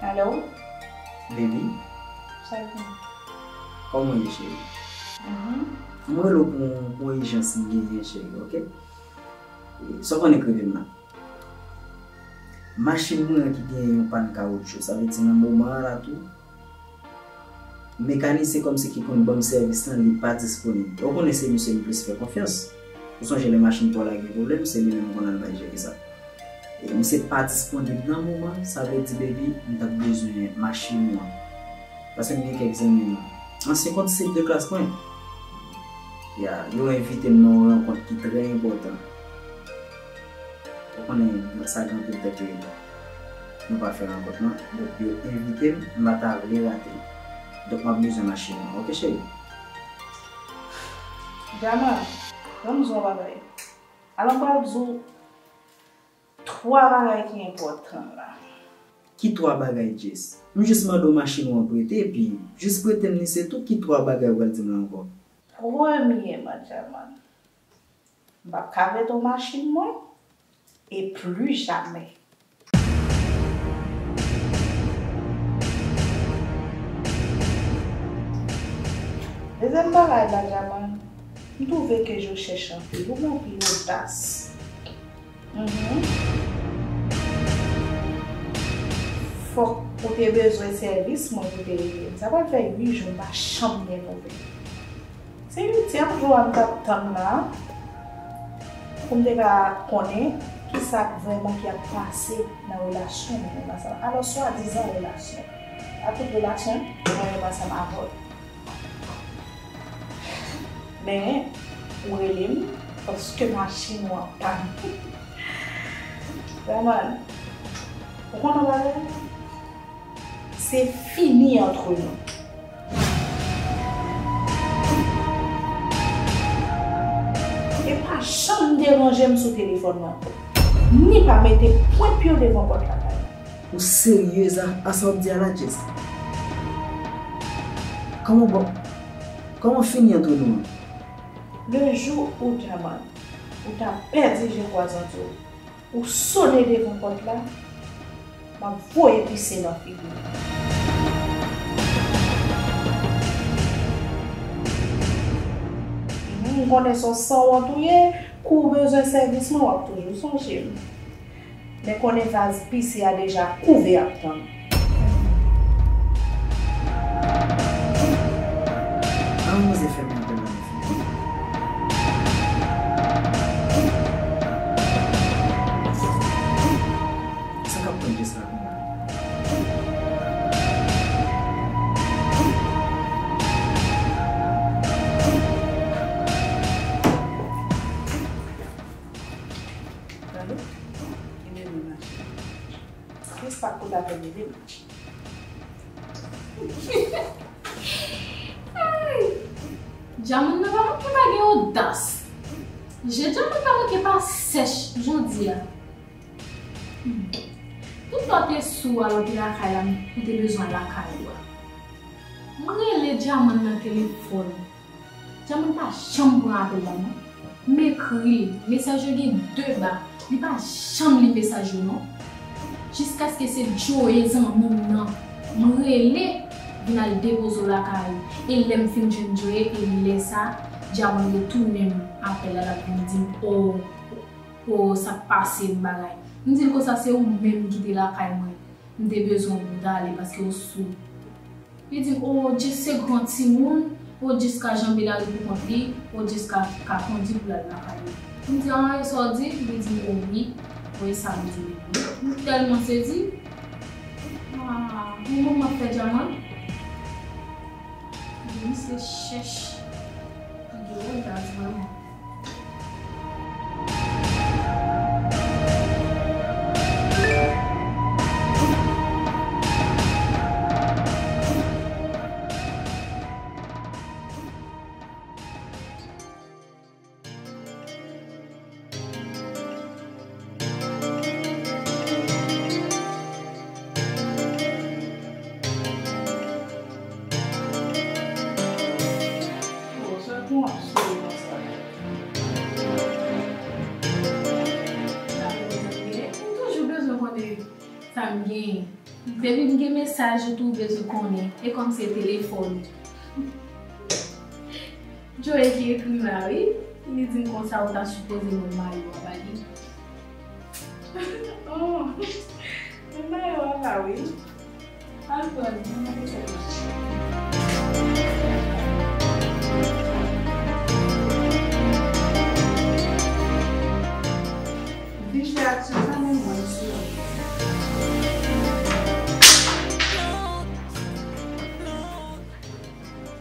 Alo? Baby? Sa gen? Kòman w ye, cheri? Mhm. Mwen rele w pou, pou yon ijans m genyen, cheri, oke? E, sa w konnen k rive m la. Machin mwen an ki genyen yon pàn kawotchou, sa vle di nan moman an la tou, mekanisyen kòmsi ki konn ban m sèvis lan, li pa disponib. Ou konnen se misye m plis fè konfyans. Ou sonje lè machin pa w la gen pwoblèm, se li menm m konn al bay jere sa. E misye pa disponib nan moman, sa vle di, baby, m t ap bezwen machin ou an. Paske m gen kèk zanmi m, ansyen kondisip de klas mwen. Ya, yo envite m nan yon rankont ki trè enpòtan. Ou konnen sa gen anpil tan ke nou pa fè rankont lan. Donk, yo envite m, m pa ta vle rate l. Donk, m ap bezwen machin nan. Oke, cheri? Jamal, ban m di w yon bagay. Alò, m pral di w twa bagay ki enpòtan la. Ki twa bagay, Jess? M jis mande w machin ou an prete, epi jis prete m li, se tou. Ki twa bagay ou pral di m la ankò? Premyèman, Jamal, m p ap ka vete w machin mwen, e pli jamè. Dezyèm bagay la, Jamal, m twouve ke w chèch anpil, ou gen anpil odas. Mhm. Fòk ou te bezwen sèvis mwen pou te rele m. Sa pral fè uit jou m pa janm gen nouvèl. Se uityèm jou a m t ap tann la pou m te ka konnen kisa vrèman ki ap pase nan relasyon nou menm ansanm. Alò, swadizan relasyon. Pa tout relasyon mwen menm ansanm avè w. Men, ou rele m paske machin ou an pàn. Jamal, ou konn yon bagay? Se fini antre nou. E pa janm deranje m sou telefòn nan ankò. Ni pa mete pwent pye w devan pòt lakay la. Ou serye a, a sa w ap di a la, Jess? Kòman bon? Kòman fini antre nou an? Le jou ou Jamal, ou ta pèdi je kwazan di w, ou sone devan pòt la, m ap voye pise nan figi w. Mhm, m konnen se yon sanwont ou ye, kou w bezwen sèvis mwen, w ap toujou sonje m. Men konnen vaz pise a deja kouvè ap tann. An, manzè fèmen apèl la, men fini. Sa k ap pran Jess la kounye a? Alo? Ede m mache. Kris pa t konn apèl ede m. Ay! Djamann nan pa manke pa gen odas. Je Djamann pa manke pa sèch jodi a. Hmm. Tout lè w te sou a, lè w te lakay la, ou te bezwen lakay ou a. M rele Djamann nan telefòn. Djamann pa janm pran apèl la non. M ekri li, mesaj yo gen de ba, li pa janm li mesaj yo non. Jiskaske se Joe zanmi m nan, m rele, vin al depoze w lakay ou. E lè m fin jwenn Joe, e lè sa, Djamann retounen m apèl la, l ap vin di m, o, o, sa k pase m bagay. M di l konsa se ou menm ki te lakay mwen. M te bezwen w pou w t ale paske w sou. Li di m, o, Jess se gran timoun, o, Jess ka janbe lari pou kont li, o, Jess ka, ka kondi pou l al lakay li. M di, "Ah, e sa w di?" Li di m, "O wi, o e sa m di wi." M tèlman sezi. Ah, mwen menm m ap fè dyaman. Misye chèch. Li gen odans vrèman. Bon, sa pou w ap souri konsa. Sa vle di, m toujou bezwen konnen sa m genyen. Depi m gen mesaj ou tou bezwen konnen. E kòm se telefòn. Joey ki ekri m la, wi. Li di m konsa ou ta sipoze ban m mayo a ba li. Oh, men mayo a la, wi. Al pran l, mwen mande sèlman. Vin fè aksyon sa menm mwen si yo.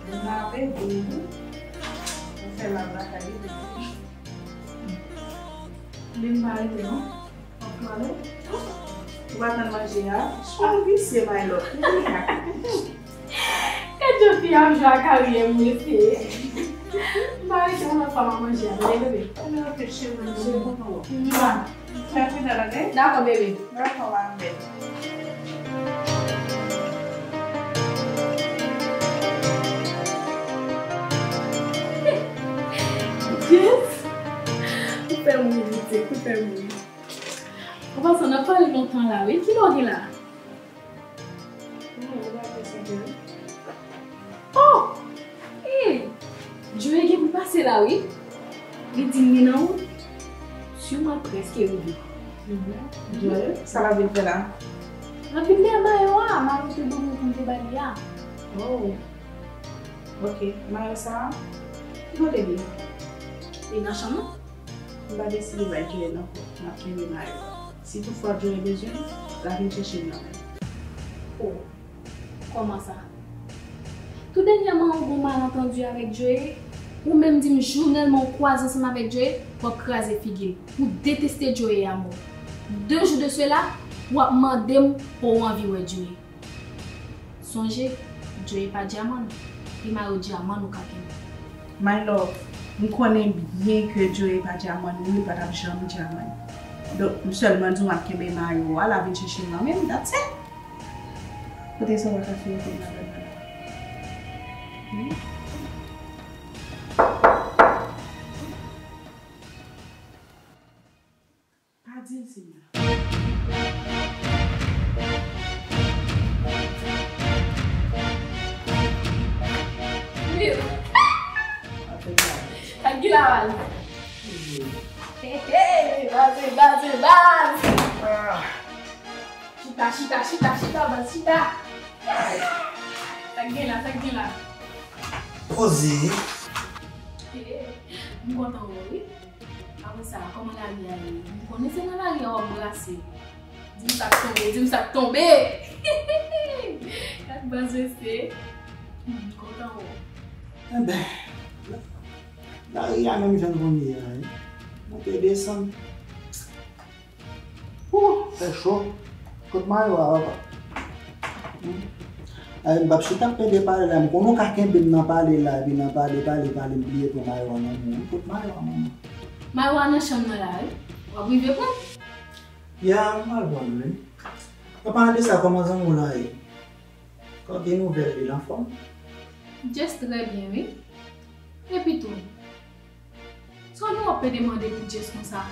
Mwen ap ede ou. Ou fè la lakay li. Men m pa rete non. W ap pale? Ou pa tann manje a? Ou visye, my love. Gad jan fi a ap jwe ak Ariel, mesye. M pa rete yon lòt fwa, m ap manje a, tande, bebe? Ann, ok, cheri, m kontan wè w. Mwa. Fè pridan, ok? Dakò, bebe. Dakò, ma belle. Yes! Ou fè m ri, Vitek, ou fè m ri. An pasan, n ap pale lontan la, wi. Kilè w gen la? Non, ou pa fè sa, bebe. Oh! Hey! Joey gen pou pase la, wi. Li di m li nan wout. Siman l prèske rive. Mhm. Joey, sa l ap vin fè la? L ap vin dèyè mayo a, mayo te ban mwen pou m te ba li a. Oh. Ok, mayo sa a? Ki kote l ye? Li nan chanm nan. M pa deside bay Joey nan kò, m ap kenbe mayo a. Si toutfwa Joey bezwen m, l a vin chèche m nan men m. Oh, kòman sa? Tou dènyèman ou gon malantandi avèk Joey, ou menm di m jou nèlman ou kwaze ansanm avèk Joey, w ap kraze figi l. Ou deteste Joey amò. De jou de sela, w ap mande m pou w anvi wè Joey. Sonje, Joey pa dyaman, li mayo dyaman ou ka kenbe. My love, m konnen byen ke Joey pa dyaman ou, li pa t ap janm dyaman. Donk, m sèlman di w m ap kenbe mayo a, l a vin chèche m nan men m, that's it. Kote sa w pa ka fè yon kout ladan la? Hmm? Pa di l se mwen. Wi. Sa k gen la, Wally? Hey, hey, baz, baz, baz. Ah. Chita, chita, chita, chita, baz, chita. Sa k gen la, sa k gen la? Poze. Hey, m kontan wè w, wi. Apre sa, kòman lari a ye? M konnen se nan lari a w ap brase. Di m sa k tonbe, di m sa k tonbe! Gad baz mesye. M kontan wè w. Enben, lari a menm jan l konn ye a, wi. Monte desann. Wouh, fè cho. Kot mayo a, papa? Hmm. Ay, m p ap chita ap pede pale la. M konnen w ka kenbe m nan pale la, epi nan pale, pale, pale, m bliye pran mayo a nan men w. Kot mayo a, manman? Mayo a nan chanm nan la, wi. W ap rive pran l? Ya, m pral pran l, wi. An palan de sa, kòman zanmi w la ye? Kòman gen nouvèl li, l anfòm? Jess trè byen, wi. Epi tou, sa w gen w ap pede mande pou Jess konsa?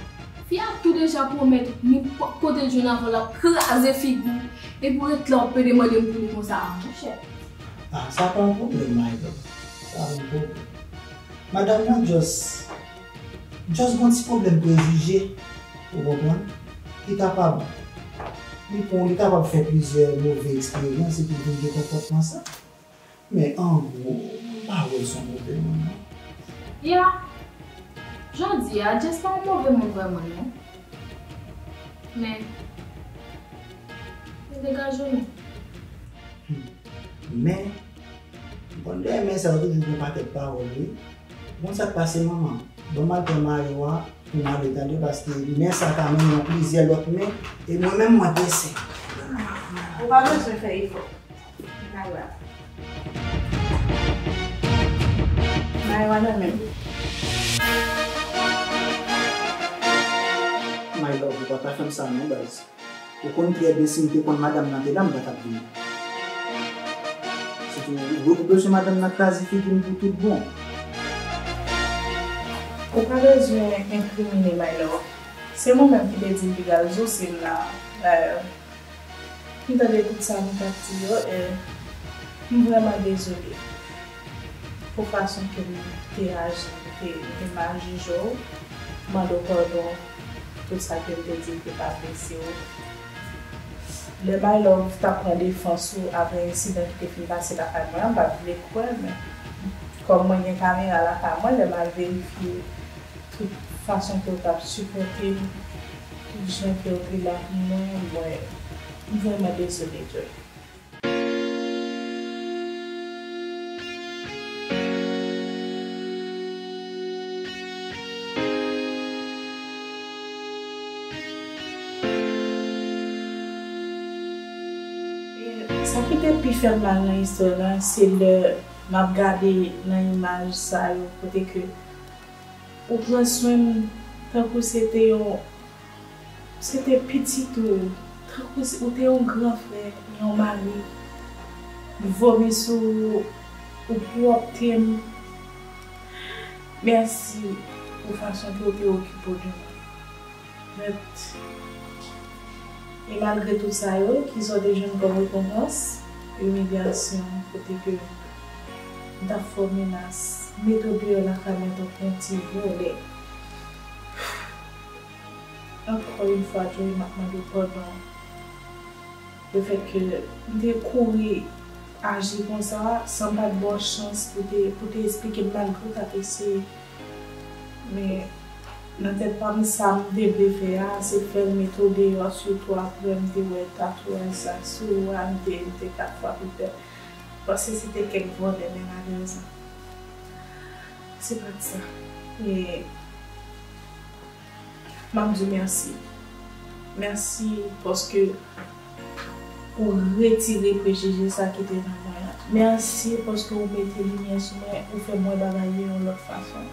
Fi a tou deja pwomèt nenpòt kote l jwenn avè w, l ap kraze figi w. Epi w ret la w ap pede mande m pou li konsa, a, monchè. Ah, sa pa yon pwoblèm, my love. Sa pa yon pwoblèm. Madanm nan just, just gon ti pwoblèm prejije, ou konprann? Li kapab, li pon, li kapab fè plizyè move eksperyans epi l vin gen konpòtman sa. Men an gwo, m pa wè l se yon pwoblèm, non. Ya. Jodi a, Jess pa yon move moun vrèman, non. Men, li degaje w, non. Men, bon, dèyè men sa yo toujou gen yon pakèt pawòl, wi. Bon, sa k pase, manman? Bon, m al pran mayo a pou m ale, tande, paske men sa ka mennen yon plizyè lòt men, e mwen menm, mwen prese. Ou pa bezwen fè efò. Marijuana menm. My love, ou pa ta fè m sa non, baz. Ou konn trè byen si m te konn madanm nan te la, m pa t ap vini. Sitou, ou, ou bezwen madanm nan kraze figi m pou tout bon. Ou pa bezwen enkrimine my love. Se mwen menm ki te di l piga l sou sim la, dayè. M tande tout sa nou t ap di yo, e m vrèman dezole pou fason ke m te aji, m te, m te mal jije w, mande w padon, tout sa ke m te di l te pa blese w. Lè My Love t ap pran defans ou apre ensidan ki te fin pase lakay mwen an, m pa t vle kwè, men kòm mwen gen kamera lakay mwen, lè m al verifye tout fason ke w t ap sipòte m, tout jan ke w te la pou mwen, mwen, m vrèman dezole, Joy. E sa ki te pi fè m mal nan istwa la, se lè m ap gade nan imaj sa yo, kote ke ou pran swen m tankou se te yon, se te pitit ou, tankou se, ou te yon gran frè, yon mari. M vomi sou ou, ou pwòpte m. Mèsi pou fason ke w te okipe w de mwen. Mèt. E malgre tout sa yo, kisa w te jwenn kòm rekonpans? Imilyasyon, kote ke m t ap fè w menas, mete w deyò lakay mwen tankou yon ti vòlè. Ankò yon fwa, Joey, m ap mande w padon. Lefètke m te kouri aji konsa, san m pa t ba w chans pou te, pou te esplike m malgre w t ap eseye. Men, nan tèt pa m, sa m te vle fè a, se fè l mete w deyò, sitou apre m te wè tatouaj sa sou ou a, m te, m te kat fwa pi pè. Paske se te kèk vòlè men malèrezman. Se pa t sa. E m ap di w mèsi. Mèsi paske ou retire prejije sa ki te nan mwen an. Mèsi paske ou mete limyè sou mwen, ou fè m wè bagay yo yon lòt fason.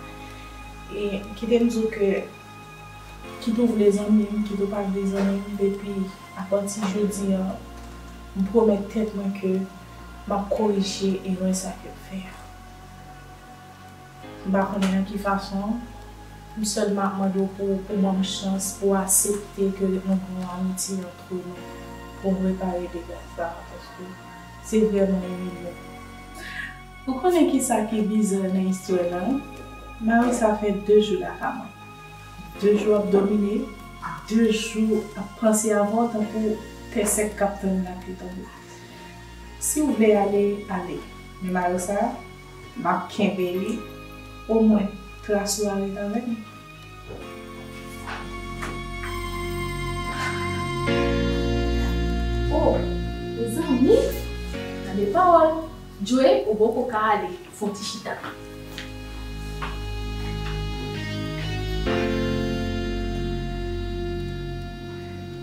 E kite m di w ke, kit ou vle zanmi m, kit ou pa vle zanmi m, depi apati jodi an, m pwomèt tèt mwen ke m ap korije erè sa ke m fè a. M pa konnen nan ki fason. M sèlman ap mande w pou, pou ban m chans, pou aksepte ke nou gen yon amitye ant nou, pou m repare dega sa a, paske se vrèman imilyan. Ou konnen kisa ki bizar nan istwa lan? Marissa fè de jou lakay mwen. De jou ap domine, de jou ap panse avè w tankou tè sèk k ap tann lapli tonbe. Si w vle ale, ale. Men Marissa, m ap kenbe li, omwen tras ou a ret avè m. Oh, mezanmi, gade pawòl. Joey, ou poko ka ale, fè yon ti chita.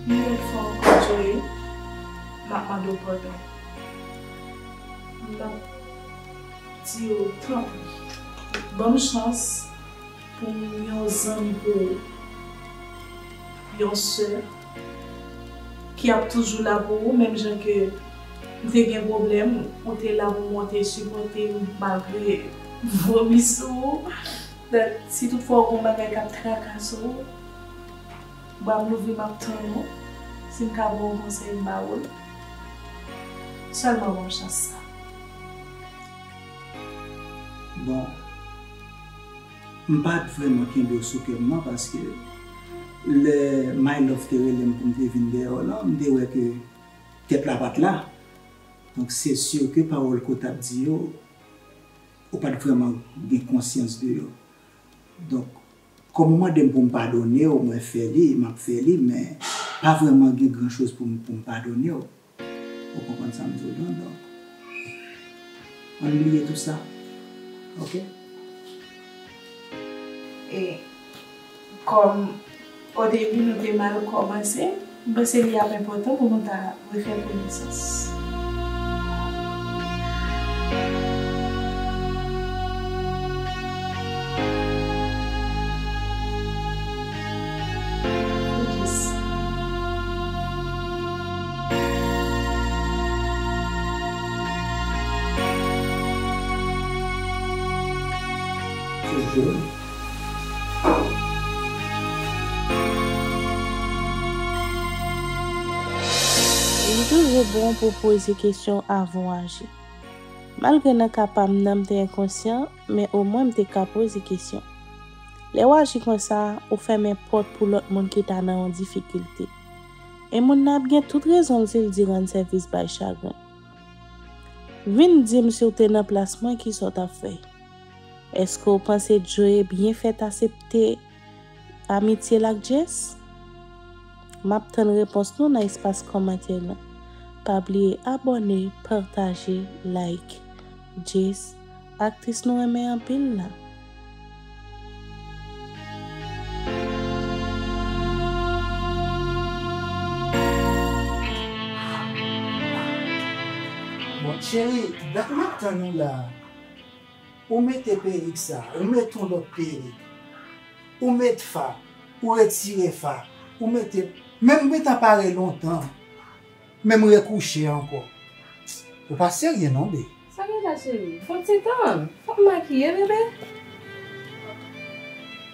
Yon lòt fwa ankò, Joey, m ap mande w padon. M ap di w, tanpri, ban m chans pou m yon zanmi pou ou, yon sè ki ap toujou la pou ou, menm jan ke m te gen pwoblèm, ou te la pou mwen, ou te sipòte m malgre vomi sou ou. Donk, si toutfwa ou gen yon bagay k ap trakase w, bra m louvri, m ap tann ou. Si m ka ba w konsèy, m ba ou l. Sèlman ban m chans sa. Bon, m pa t vrèman kenbe w sou kè m nan, paske lè My Love te rele m pou m te vin dèyè w lan, m te wè ke tèt la pa t la. Donk, se si ke pawòl ke w t ap di yo, ou pa t vrèman gen konsyans de yo. Donk, Kòm ou mande m pou m padone w, mwen fè li, m ap fè li, men pa vrèman gen gran choz pou m, pou m padone w. Ou konprann sa m di w lan? Donk, ann bliye tou sa. Oke? E kòm o debi nou te mal kòmanse, m panse li ap enpòtan pou nou ta refè konesans. Li toujou bon pou w poze kesyon avan w aji. Malgre nan ka pa m nan m te enkonsyan, men omwen m te ka poze kesyon. Lè w aji konsa, ou fèmen pòt pou lòt moun ki ta nan yon difikilte. E moun nan ap gen tout rezon l si l di rann sèvis bay chagren. Vin di m si w te nan plas mwen, kisa w t ap fè? Èske w panse Joe byen fèt aksepte amitye l ak Jess? M ap tann repons nou nan espas kòmantè lan. Pa bliye abòne, pataje, like. Jess, aktris nou renmen anpil la. Bon, cheri, dat m ap tann ou la. Ou mete perik sa, ou mete yon lòt perik. Ou met fa, ou retire fa, ou mete, men m gentan pare lontan. Men m rekouche ankò. Ou pa serye non, be. Sa gen la, cheri? Fè yon ti tan. Fò m makiye, bebe.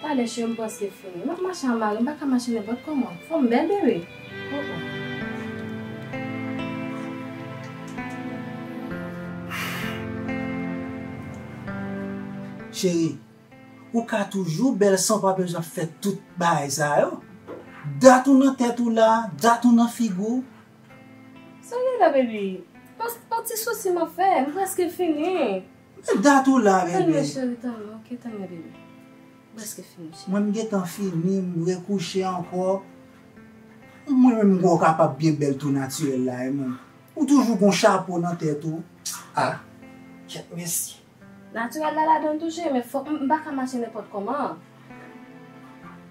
Talè, cheri, m prèske fini. M ap mache an mari, m pa ka mache nenpòt kòman. Fò m bèl, bebe. Oh, oh. Cheri, ou ka toujou bèl san w pa bezwen ap fè tout bagay sa yo. Dat ou nan tèt ou la, dat ou nan figi w. Sa gen la, baby? Yon, yon ti sousi m ap fè, m prèske fini. Men dat ou la, baby. Tann mwen, cheri, tann mwen, ok, tann mwen, baby. M prèske fini, cheri. Mwen, m gentan fini, m rekouche ankò. Mwen menm, m kwè w kapab byen bèl tou natirèl la, e mwen. Ou toujou gon chapo nan tèt ou. Ah, kèt mesye. Natirèl la ladan l tou, cheri, men fòk m, m pa ka mache nenpòt kòman.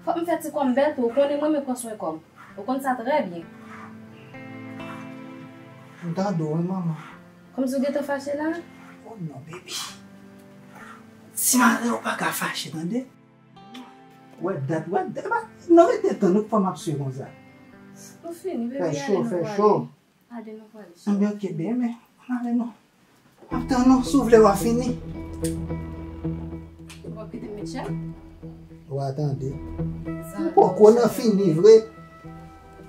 Fòk m fè ti kò m bèl tou, ou konnen mwen, mwen pran swen kò m. Ou konn sa trè byen. M tande w, wi, manman. Kòmsi w gentan fache la? Oh non, baby. Ti madanm ou pa ka fache, tande? Wè dat, wè dat. Epa, non, rete tann ou, kòman m ap swe konsa? Nou fini, baby, ale nou prale. Fè cho, fè cho. Ale nou prale, cheri. Anben, ok, ben, men, ann ale non. M ap tann ou, si w vle w a fini. Ou p ap kite m met chèn? W a tande. M poko nan fini vre.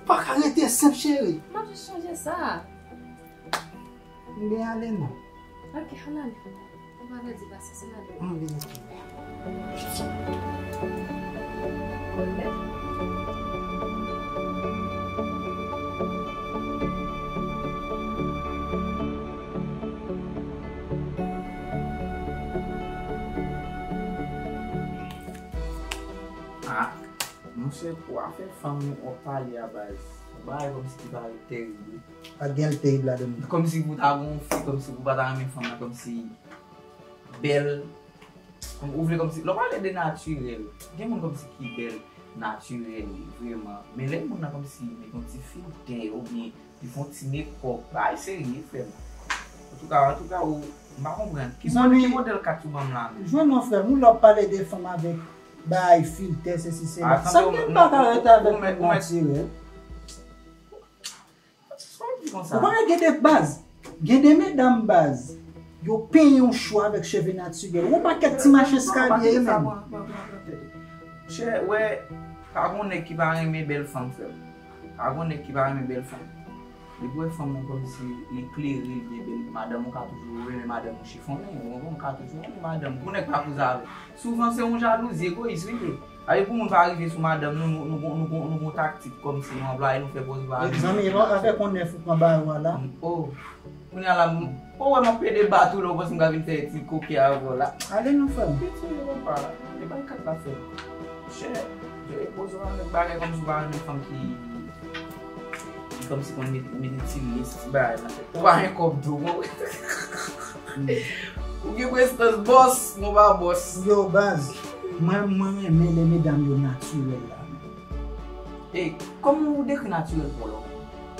Pa ka rete senp, cheri. M ap jis chanje sa. M gen ale non. Ok, ann ale. Ou pa pèdi pasyans, ann ale. Ann ale. Ah, monchè, pou afè fanm, w ap pale a baz. Yon bagay kòmsi ki parèt terib, wi. Pa t gen l terib ladan l. Kòmsi pou ta gon fi, kòmsi pou pa ta renmen fanm nan, kòmsi bèl. Kòm, ou vle kòmsi, lè w pale de natirèl, gen moun kòmsi ki bèl natirèl, wi, vrèman. Men lè moun nan kòmsi met yon ti filtè, oubyen li fè yon ti mekòp, bagay serye, frè m. Antouka, antouka, ou, m pa konprann. Ki moun, ki modèl kat ou ban m la menm? Jwenn non, frè m, ou lè w pale de fanm avèk bagay filtè, sesi, sela. Sa m gen m pa ka rete avèk moun natirèl. Ou konnen gen de baz, gen de medam baz, yo penyen yon chou avèk cheve natirèl. Yon pakèt ti mache eskalye menm. Chè, wè, pa gon nèg ki pa renmen bèl fanm, frè m. Pa gon nèg ki pa renmen bèl fanm. Depi w wè fanm nan kòmsi li klere, li byen bèl, madanm ou ka toujou renmen madanm ou chifonnen, ou konprann, ou ka toujou renmen madanm ou. Gon nèg pa koze avè w. Souvan se yon jalouzi egoyis, wi, li ye. Sa vle pou moun pa rive sou madanm nou, nou, nou, nou, nou, nou gon taktik kòmsi nou anplwaye, nou fè pòz nou pa renmen. Egzanp, epa avèk yon nèf ou pran ba yo a la. Oh. Kounye a la, m, oh, wè m ap plede bat ou la, ou panse m ka vin fè ti koke avè w la. Ale non, frè m. Piti, yo pa, e bay kat la fè. Chè, yo repoze w avèk bagay kòmsi w pa renmen fanm ki, ki kòmsi konn mete, mete ti lis, ti bagay nan tèt. Ou pa gen kòb tou, bon. Ou gen prestans bòs, mwen pa bòs. Yo, baz, mwen, mwen renmen lè medam yo natirèl la. E, kòman ou dekri natirèl pou w la?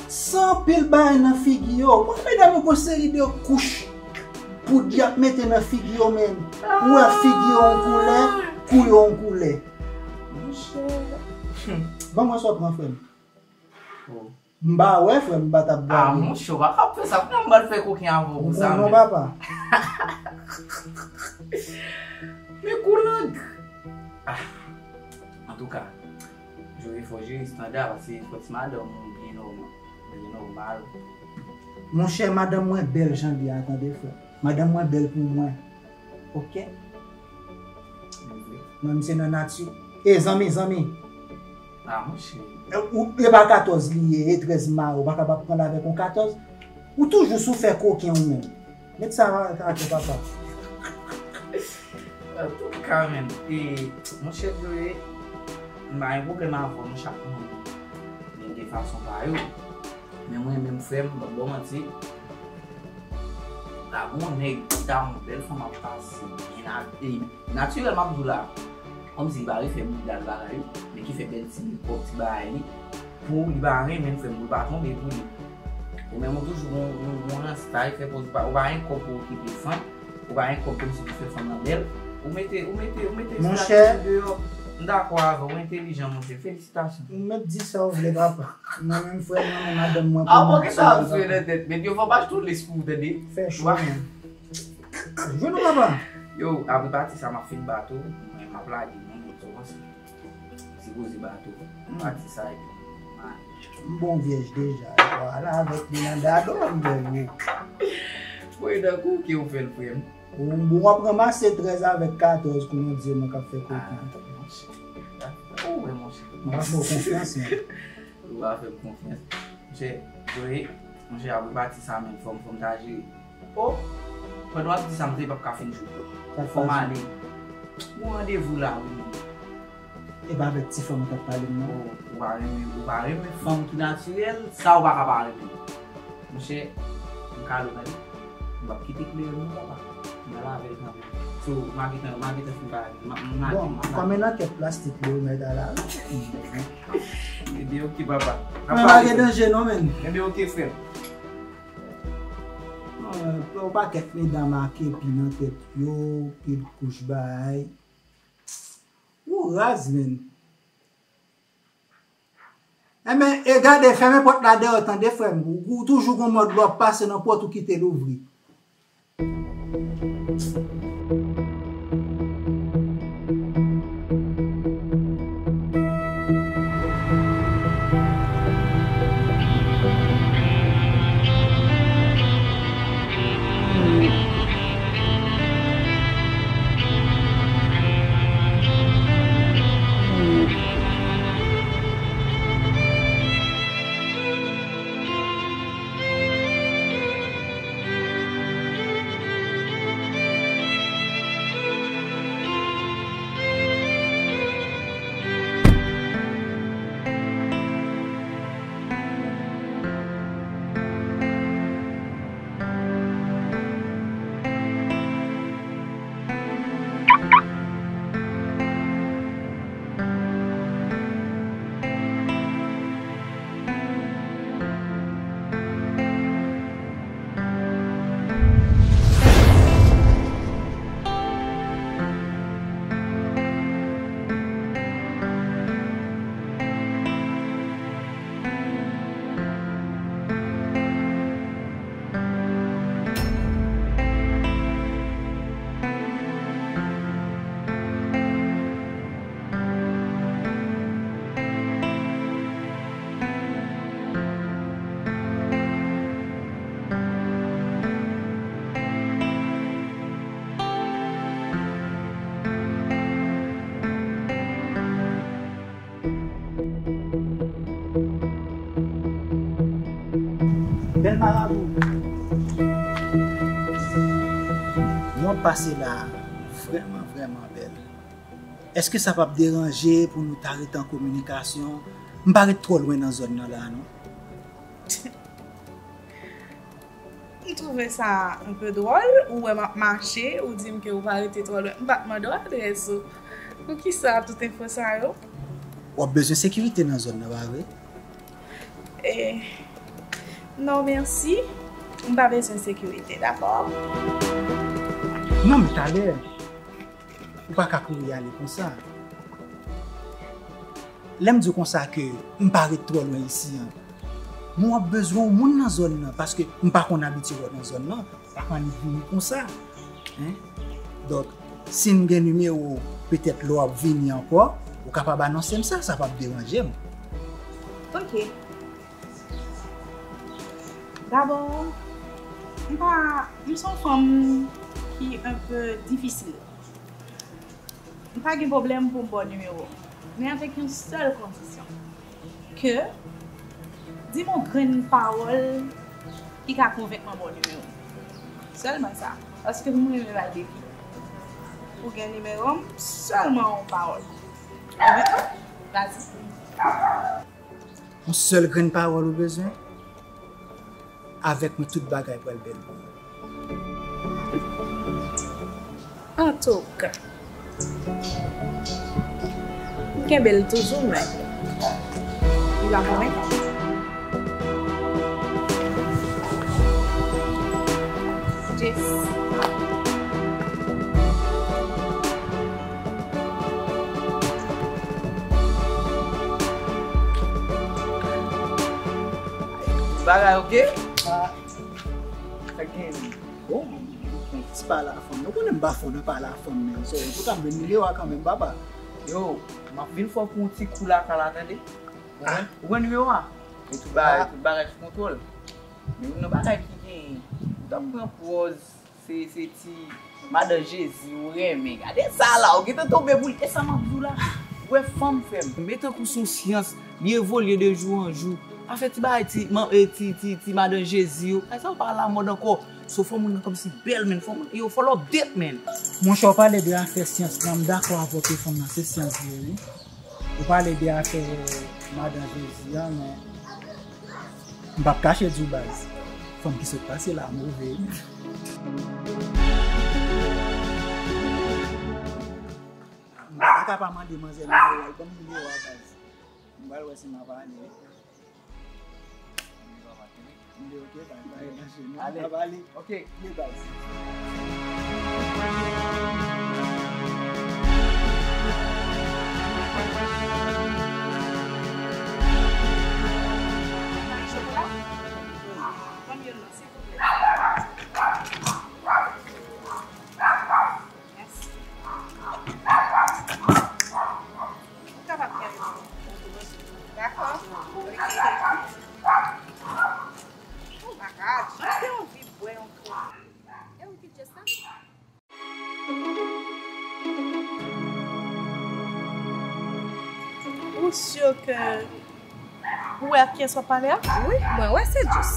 San anpil bagay nan figi yo. Bon, medam yo gon seri de kouch poud y ap mete nan figi yo, men ou wè figi yo yon koulè, kou yo yon koulè. Monchè. Ban mwen sa w pran, frè m. Oh. M pa wè, frè m, m pa t ap gade. Ah, monchè, w pa ka ap fè sa. Kounya m pral fè koken avè w pou sa menm. Ou konnen, papa. Men kou lang. Ah. Antouka, Joe fò jere estanda, paske fò ti madanm ou byen nòmal, byen nòmal. Monchè, madanm mwen bèl jan li a, tande, frè. Madanm mwen bèl pou mwen. Ok? Mwen, m se nan nati. E zanmi, zanmi. Ah, monchè. E, ou, e pa katòz li ye, e trèz mare, ou pa kapab pran l avèk yon katòz. Ou toujou sou fè koken ou menm. Met sa atè, papa. Antouka, menm, e, monchè Joe, m pa gen pwoblèm avè w, nou chak moun gen de fason pa yo. Men mwen menm, frè m, m p ap ba w manti. Pa gen yon nèg ki ta yon bèl fanm ap pase byen a-, e, natirèl m ap di w la. Kòmsi li pa refè bouda l bagay yo, men ki fè bèl ti mekòp, ti bagay li. Pou li pa renmen l, frè m, pou l pa tonbe pou li. Ou menm ou toujou gon, gon, gon rasta, e fè kòz ou pa, ou pa gen kòb pou okipe fanm, ou pa gen kòb kòmsi pou fè fanm nan bèl. Ou mete, ou mete, ou mete estrateji deyò. M dakò avè w, ou entèlijan, monchè. Felisitasyon. Ou mèt di sa w vle, papa. Mwen menm, frè m, mwen menm, madanm mwen, ah, pou mwen, ok, sa ap sou nan tèt. Men yo fò pa tou lespri w, tande. Fè cho, men. Jwenn ou, papa. Yo, apre pati sa, m ap fin ba tou. Mwen, m ap lage, mwen, mwen, sou panse. M sipoze ba tou. Pati sa, epi, m ale. M bon vyèj deja. Vwala, avèk li nan dado, m bèl, wi. Mwen, nan kou ke ou fè l, frè m. Ou, ou ap ranmase trèz avèk katòz, kòman di, mwen k ap fè koken. Ah, monchè. Ou wè, monchè. Mwen ap fè w konfyans, men. Ou pa fè m konfyans. Monchè, Joe, monchè, apre pati sa menm, fò m, fò m ta jere. Oh! Pandan w ap di sa, m te p ap ka fin jou. Fò m ale. Gon randevou la, wi, menm. E pa avèk ti fanm ou t ap pale m nan? Oh, ou pa renmen, ou pa renmen fanm ki natirèl, sa ou pa ka pa renmen. Monchè, m kale w, tande. M p ap kite klere non, papa. M pral avè l kanmenm. So, m a gentan, m a gentan fin pale. M a, m a, bon, m a, kòm e nan kèk plastik li yo mèt a la. Ebyen, ok, papa. Mwen pa gen danje non, men. Ebyen, ok, frè m. Yon pakèt medam a kepi nan tèt yo, pil kouch bagay. Ou raz, men. Enben, e gade, fèmen pòt la dèyè w, tande, frè m. Ou, ou toujou gon mòd lè w ap pase nan pòt ou kite l ouvri. Bèl marabou. Yon pase la, vrèman, vrèman bèl. Èske sa p ap deranje pou nou ta rete an kominikasyon? M pa ret twò lwen nan zòn nan la, non. M twouve sa enpe dwòl, ou wè m ap mache, ou di m ke ou pa rete twò lwen. M pa t mande w adrès ou. Poukisa tout enfo sa yo? W ap bezwen sekirite nan zòn nan, pa vre? Eh, non, mèsi. M pa bezwen sekirite, dakò? Non, men talè, ou pa ka kouri ale konsa. Lè m di w konsa ke m pa ret twò lwen isi an, men w ap bezwen yon moun nan zòn nan, paske m pa konn abitye wè w nan zòn nan, pa konn vini konsa. Hein? Donk, si m gen nimewo w, petèt lè w ap vini ankò, ou kapab anonse m sa, sa p ap deranje m. Ok. Dabò, m pa, m se yon fanm ki enpe difisil. M pa gen pwoblèm pou m ba w nimewo m, men avèk yon sèl kondisyon. Ke, di m yon grenn pawòl ki ka konvenk mwen ba w nimewo m. Sèlman sa. Paske m renmen bay defi. Pou gen nimewo m, sèlman yon pawòl. Konvenk mwen? Vas-y. Yon sèl grenn pawòl ou bezwen? Avèk mwen, tout bagay pral bèl pou ou. Antouka, m kenbe l toujou, men li pa konvenk mwen. Jess. Bagay oke? Sa gen bon, ti pale a fanm. Nou konnen m pa fò nan pale a fanm, men so, antouka m jwenn nimewo a kanmenm, papa. Yo, m ap vin fò pou yon ti kou lakay la, tande? Ou wè nimewo a? Men tout bagay, tout bagay sou kontwòl. Men youn nan bagay ki genyen, ou t ap pran pòz se, se ti madan Jezi ou renmen. Gade sa la, ou gentan tonbe pou li. E sa m ap di w la, ou wè fanm frè m, men tankou se yon syans, li evolye de jou an jou. Afè ti bagay ti, man, e, ti, ti, ti madan Jezi yo, bagay sa yo pa alamòd ankò. So fò moun nan kòmsi bèl, men fò moun, yo fò l update, men. Monchè, w pale de afè syans la, m dakò avè w ke fanm nan se syans li ye, wi. Ou pale de afè madan Jezi a, men m p ap kache di w baz, fanm ki sot pase la move. M pa ta ka pa mande manzè nimewo a, l ban m nimewo a baz. M pral wè si m ap ale. M di ok, baz, pa gen danje non. Ale. M ap ale. Ok. Ye baz. Ou kapab kenbe m. Dakò. Oh my God, jan m te anvi bwè yon kout. E ou ki Jess la? Ou si ke ou wè ak kiyès w ap pale a? Wi, mwen wè se Jess.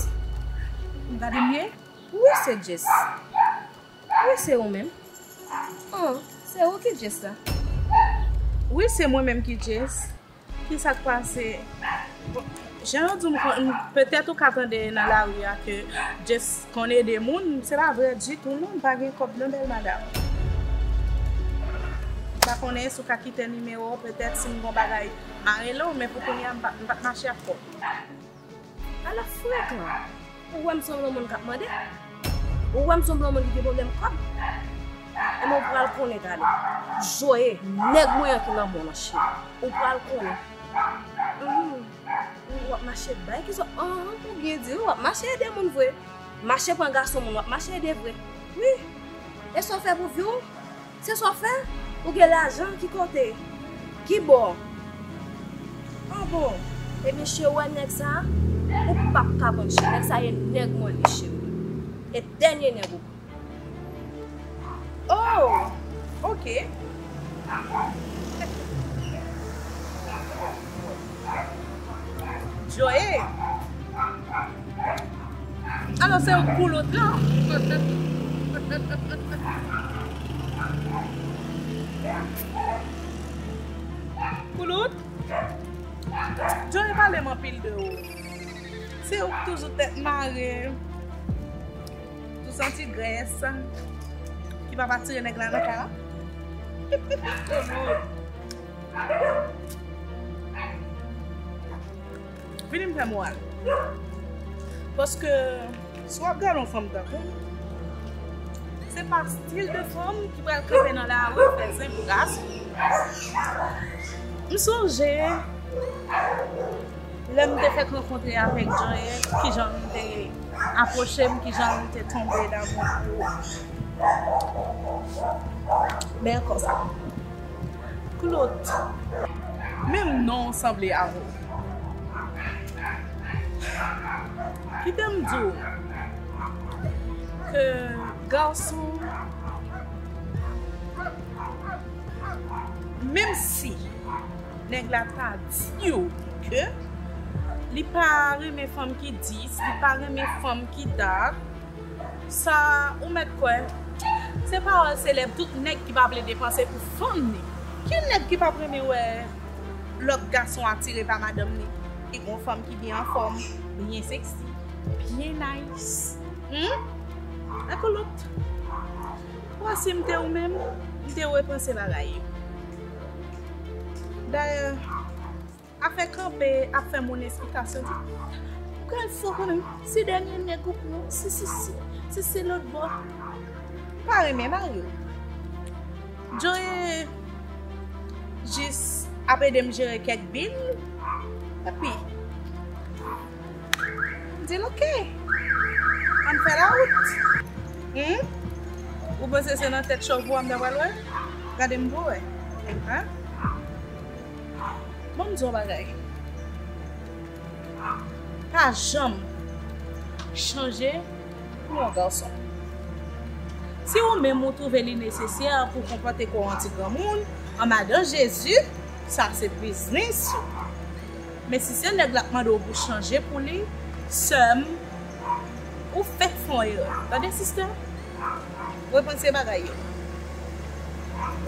Ou gade m byen? Wi, se Jess. Wi, se ou menm. Oh, se ou ki Jess la? Wi, se mwen menm ki Jess. Kisa k pase? Bon, jan yo di m, petèt ou ka tande nan lari a ke Jess konn ede moun, se pa vre ditou non, m pa gen kòb non, bèl madanm. M pa konnen si w ka kite nimewo w, petèt si m gon bagay, m a rele w, men pou kounye a, m pa, m p ap mache ak kòb. Ala frekan! Ou wè m sanble yon moun k ap mande? Ou wè m sanble yon moun ki gen pwoblèm kòb? Enben, ou pral konnen talè. Joe, nèg mwen an ki nan men w lan, cheri. Ou pral konnen. Hum, w ap mache bay ki zò? Anhan, ou byen di wi, w ap mache ede moun vre. Mache pran gason moun, w ap mache ede vre. Wi. E sa w fè pou vi w? Se sa w fè? Ou gen lajan, ki kote? Ki bò? Ah bon? Ebyen, cheri, w wè nèg sa a? Ou p ap ka vann, cheri. Nèg sa a e nèg mwen li, cheri. E dènye nèg ou. Oh! Ok. Joe! Alò, se ou k koulout lan. Koulout, Joe pale m anpil de ou. Se ou k toujou tèt mare, tou santi grès, ki pa pa tire nèg la nan kay la. Koulout. Vini m fè moral. Paske si w ap gade yon fanm tankou m, se pa stil de fanm ki pral kanpe nan lari fè zen pou gason. M sonje lè m te fèk rankontre avèk Joe, kijan l te apwoche m, kijan l te tonbe damou pou ou. Bèl kò sa. Koulout, menm non w sanble avè w. Kite m di w ke gason, menm si nèg la ta di w ke li pa renmen fanm ki dis, li pa renmen fanm ki dak, sa ou mèt kwè. Se pawòl selèb tout nèg ki pa vle depanse pou fanm ni. Ki nèg ki p ap renmen wè lòt gason atire pa madanm ni, ki gon fanm ki byen anfòm, byen seksi, byen nice? Hmm? Koulout. Bon, si m te ou menm, m te repanse bagay yo. Dayè, afè kanpe ap fè moun esplikasyon, di, "Ou pral fè w konnen, si dènye nèg ou pran, si, si, si, si se lòt bò." M pa renmen bagay yo. Joe jis ap ede m jere kèk bil, epi m di l, "Oke, ann fè lawout." Hmm? Ou panse se nan tèt chòv ou a m ta pral wè? Gade m pou wè. Hein? Ban m di w yon bagay. Pa janm chanje pou yon gason. Si ou menm ou twouve li nesesè pou konpòte kò w an ti granmoun, an madan Jezi, sa se biznis ou. Men si se nèg la k mande w pou chanje pou li, sè m, ou fèk fè yon erè. Tande, sistè? Repanse bagay yo.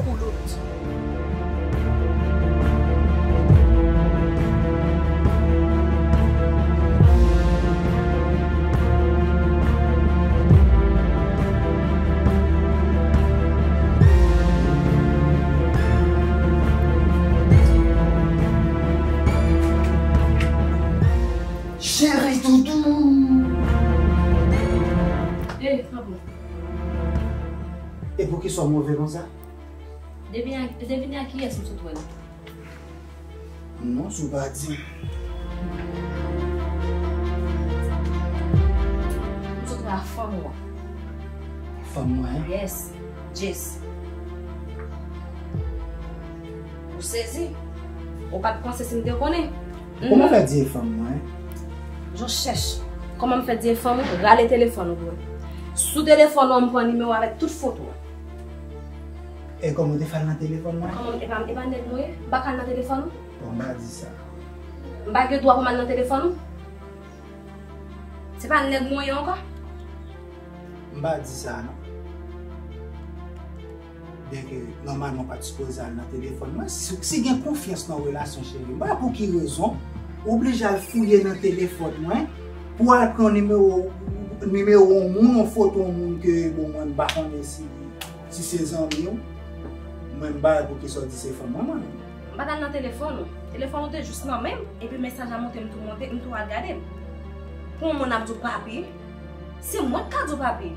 Koulout. Cheri doudou. Ey, pa bon. E poukisa w move konsa? Devine a, devine a kiyès m sot wè la. Non, si w pa di m. M sot wè a fanm ou a. Fanm mwen? Yes, Jess. Ou sezi? Ou pa t panse si m te konnen? Kòman fè di e fanm mwen? Jan w chèch. Kòman m fè di e fanm ou? Rale telefòn ou pou wè. Sou telefòn ou an, m pran nimewo avèk tout foto w. E kòman w te fè al nan telefòn mwen? Kòman, e pa, e pa nèg mwen ye? M pa ka al nan telefòn ou? Bon, m pa di sa. M pa gen dwa pou m al nan telefòn ou? Se pa nèg mwen ye ankò? M pa di sa, non. Byenke, nòmalman, w pa t sipoze al nan telefòn mwen. Si, si gen konfyans nan relasyon, cheri, m pa wè pou ki rezon ou oblije al fouye nan telefòn mwen pou al pran nimewo, nimewo yon moun, yon foto yon moun ke, bon, mwen, m pa konnen si, si se zanmi w. Mwen, m pa wè pou ki sa w di se fanm mwen, mwen. M pa t al nan telefòn ou. Telefòn ou te jis nan men m, epi mesaj la monte, m tou monte, m tou al gade l. Pou yon moun ap di w papi, se mwen k ka di w papi.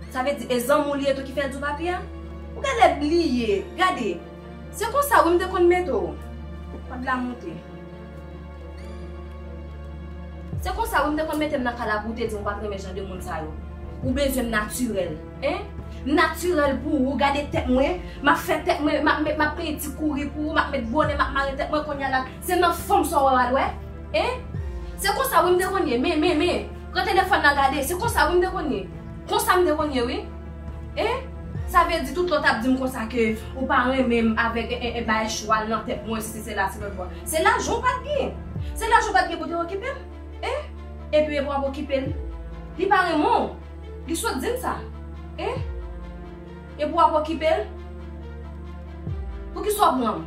Sa vle di, e zanmi w li ye tou ki fè l di w papi a? Ou genlè bliye, gade. Se konsa wi m te konn mete w. Kòd la monte. Se konsa wi m te konn mete m nan kay la pou w te di m ou pa t renmen jan de moun sa yo. Ou bezwen m natirèl, en? M natirèl pou ou, gade tèt mwen, m ap fè tèt mwen, m ap met, m ap peye ti kouri pou ou, m ap met bonè, m ap mare tèt mwen, kounye a la, se nan fanm sa w al wè, en? Se konsa wi m te konn ye, men, men, men, pran telefòn nan gade, se konsa wi m te konn ye. Konsa m te konn ye wi. En? Sa vle di tout lè w t ap di m konsa ke ou pa renmen m avèk, e, e, e, bay chwal nan tèt mwen, si se la, se lòt bò. Se lajan w pa t gen. Se lajan w pa t gen pou te okipe m. En? Epi epi w ap okipe l. Li pa renmen w. Li sot di m sa. En? Epi w ap okipe l. Poukisa w pran m?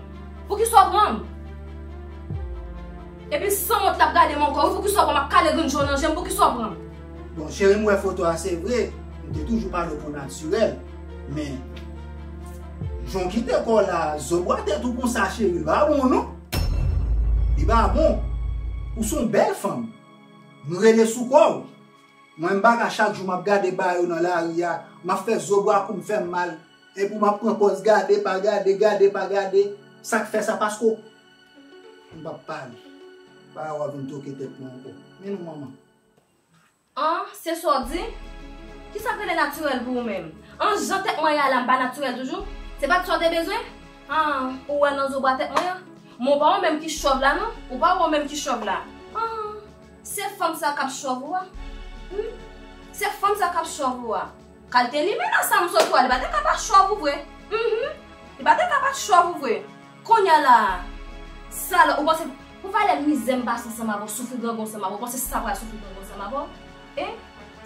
Poukisa w pran m? Epi sanwont l ap gade m ankò, wi, poukisa w pran m? Ap kale grenn je w nan je m, poukisa w pran m? Bon, cheri, m wè foto a, se vre, m te toujou pale w pou natirèl, men jan w kite kò w la, zo bwa tèt ou konsa, cheri, li pa bon, non. Li pa bon. Ou se yon bèl fanm. M rele sou kò w. Mwen, m pa ka chak jou m ap gade bagay yo nan lari a, m ap fè zo bwa kou m fè m mal, epi m ap pran pòz gade, pa gade, gade, pa gade. Sa k fè sa? Paske w, m p ap pale. Pa wè w vin twoke tèt mwen ankò. Men non, manman. An, se sa w di? Kisa k rele natirèl pou ou menm? An, jan tèt mwen ye a la, m pa natirèl toujou? Se pa t sa w te bezwen? An, ou wè nan zo bwa tèt mwen an? Men w pa ou menm ki chòv la, non? Ou pa ou menm ki chòv la? An, se fanm sa k ap chòv ou a? Hmm? Se fanm sa k ap chòv ou a? Kalte limena sa m sot wè, li pa te ka pa chòv ou vre. Mhm. Li pa te ka pa chòv ou vre. Kounye a la, sa la, ou panse, pou valè mizè m pase ansanm avè w, soufri grangou ansanm avè w, ou panse sa pral soufri grangou ansanm avè w? E?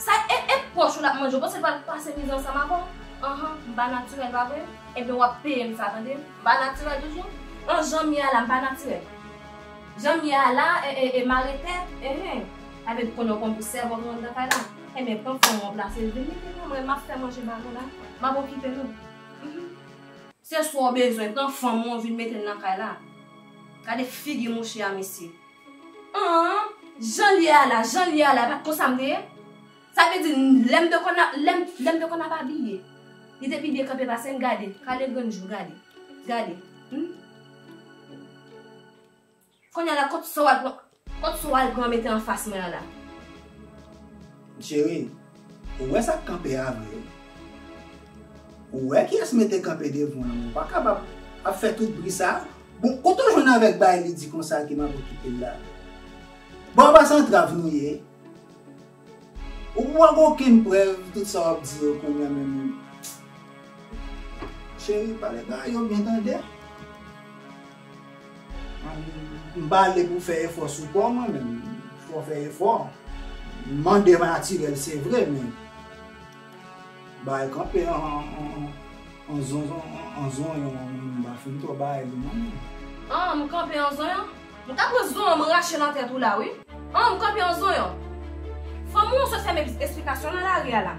Sa e, e pòch ou l ap manje, ou panse l pral pase mizè ansanm avè w? Anhan, m pa natirèl, pa vre? Ebyen, w ap peye m sa, tande? M pa natirèl toujou? An, jan m ye a la, m pa natirèl. Jan m ye a la, e, e, e mare tèt, enhen. Sa vle di kounye a w konn pou sèvant ou anndan kay la. Ebyen, pran fanm ou an plase l vin mete nan mwen, m ap fè manje ba nou la. M ap okipe nou. Mhm. Se sa w bezwen, pran fanm ou an vin mete l nan kay la. Gade figi mouche a, mesye. An, jan l ye a la, jan l ye a la, e pa t konsa m te ye? Sa vle di, lè m te konn ap, lè m, lè m te konn ap abiye, li te pi byen kanpe pase m, gade, kale grenn je w, gade. Gade. Hmm? Kounye a la, kot sa w al pran, kot sa w al pran mete anfas mwen an la? Cheri, ou wè sa k kanpe a vre wi. Ou wè kiyès mete kanpe devan w lan, ou pa kapab ap fè tout bri sa. Bon, kote w jwenn avèk bagay li di konsa ke m ap okipe l la? Bon, anba se antrav nou ye. Ou pa gen okenn prèv tout sa w ap di yo kounye a menm. Cheri, pale bagay yo byen tande. M pale pou fè efò sou kò mwen menm. Fò fè efò. M mande natirèl, se vre, men bagay kanpe an, an, an, an zon, an, an zonyon, mwen m pa fin twò bay li non, men. An, m kanpe an zonyon? M ka pran zonyon m rache nan tèt ou la, wi. An, m kanpe an zonyon. Fanm ou an sot fè m eksplikasyon nan lari a la.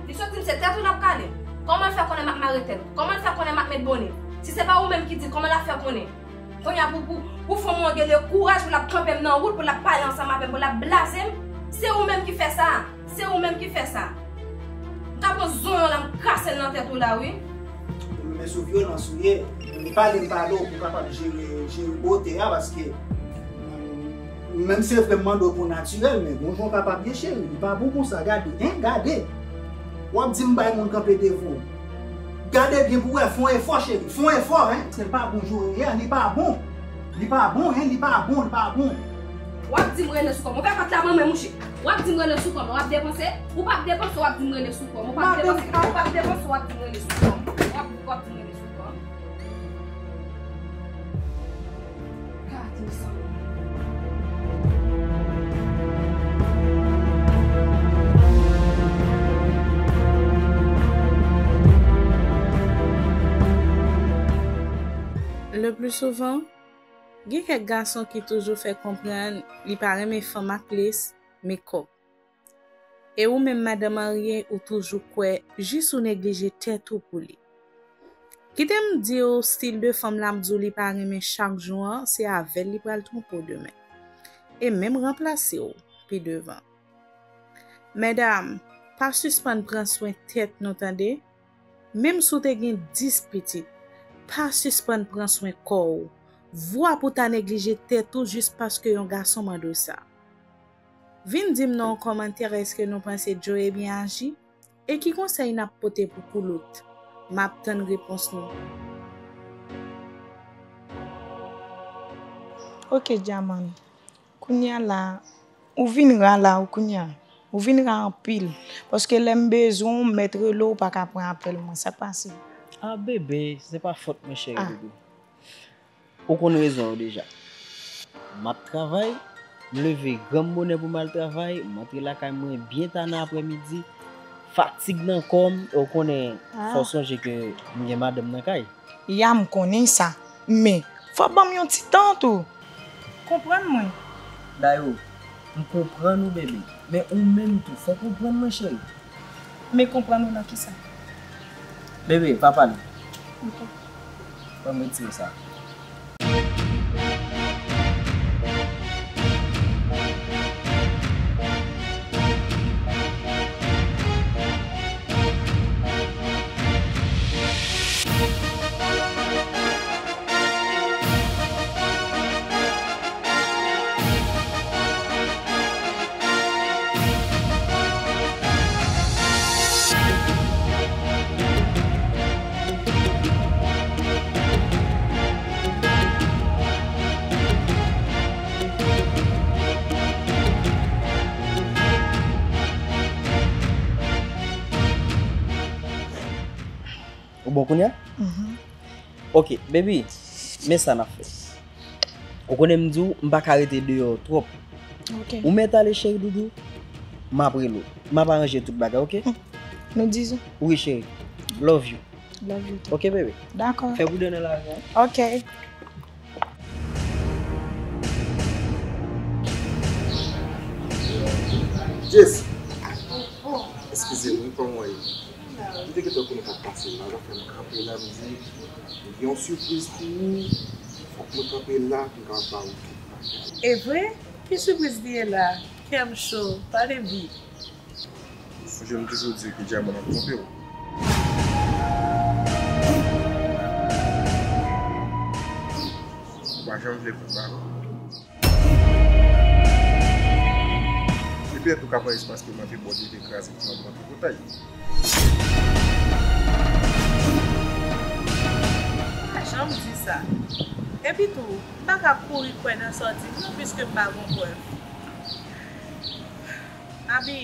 Li sot di m se tèt ou l ap kale. Kòman l fè konnen m ap mare tèt? Kòman l fè konnen m ap met bonè? Si se pa ou menm ki di l, kòman l ap fè konnen? Kounye a pou, pou, pou fanm ou an gen le kouraj pou l ap kanpe m nan wout, pou l ap pale ansanm avè m, pou l ap blaze m, se ou menm ki fè sa. Se ou menm ki fè sa. M ka pran zonyon la, m krase l nan tèt ou la, wi. Ou menm sou vyolans ou ye. Ou pale m pale w pou kapab jere, jere bote a, paske, mm, menm se vre m mande w pou natirèl, men gon jan w kapab ye cheri. Li pa bon konsa, gade, en, gade. W ap di m bay moun kanpe devan w. Gade byen pou w wè, fè yon efò cheri, fè yon efò, en. Paske li pa bon jan w ye a, li pa bon. Li pa bon, en, li pa bon, li pa bon. W ap di m rele sou kò m. Ouvè pòt la ban mwen, mouche. W ap di m rele sou kò m. W ap depanse. Ou p ap depanse, w ap di m rele sou kò m. Ou p ap depanse, ou p ap depanse, w ap di m rele sou kò m. W ap, w ap di m rele sou kò m. Gade sa. Le pli souvan, gen kèk gason ki toujou fè konprann li pa renmen fanm ak lès, men kòb. E ou menm madan marye, ou toujou kwè jis ou neglije tèt ou pou li. Kite m di w, stil de fanm l ap di w li pa renmen chak jou an, se avè l li pral twonpe w demen. E menm ranplase w pi devan. Medam, pa sispann pran swen tèt nou, tande. Menm si w te gen dis pitit, pa sispann pran swen kò w. Vwa pou ta neglije tèt ou jis paske yon gason mande w sa. Vin di m nan yon kòmantè èske nou panse Joe byen aji? E ki konsèy n ap pote pou koulout? M ap tann repons nou. Ok, Dyaman. Kounye a la, ou vin ra la, ou kounye a. Ou vin ra anpil. Paske lè m bezwen w, m mèt rele w, ou pa ka pran apèl mwen. Sa k pase? Ah, bebe, se pa fòt mwen, cheri doudou. Ou konn rezon yo deja. M ap travay, m leve granm bonè pou m al travay, m antre lakay mwen byen ta nan aprèmidi, fatig nan kò m, e w konnen, fò w sonje ke m gen madanm nan kay. Ya, m konnen sa, men Fò w ban m yon ti tan tou. Konprann mwen. Dayou, m konprann ou, bebe. Men ou menm tou, fò w konprann mwen, cheri. Men konprann ou nan kisa? Bebe, pa pale. Ok. Ban m retire sa. Ou bon kounye a? Mhm. Ok, baby, men sa n ap fè. Ou konnen m di w, m pa ka rete deyò twòp. Ok. Ou mèt ale, cheri doudou, m ap rele w. M ap aranje tout bagay, ok? Hmm. Nou dizon. Wi, cheri. Love you. Love you too. Ok, baby. Dakò. Fè boudè nan lari a. Ok. Jess! Eskize m, wi, kòman w ye? M te gentan konnen w t ap pase la, sa fè m kanpe la, m di, m gen yon sipriz pou ou, fòk mwen kanpe la pou m kapab ba ou tout bagay. E vre? Ki sipriz li ye la? Kè m cho, pale vit. Sonje m toujou di w ke Dyaman ap twonpe w. Ou pa janm vle konn ba non. Epi tou ka pran espas ke mwen te bò, te kraze pou mwen pran tripotay. Pa janm di sa. Epi tou, m pa ka kouri kwè nan sa w di m non, piske m pa gen prèv. Abi,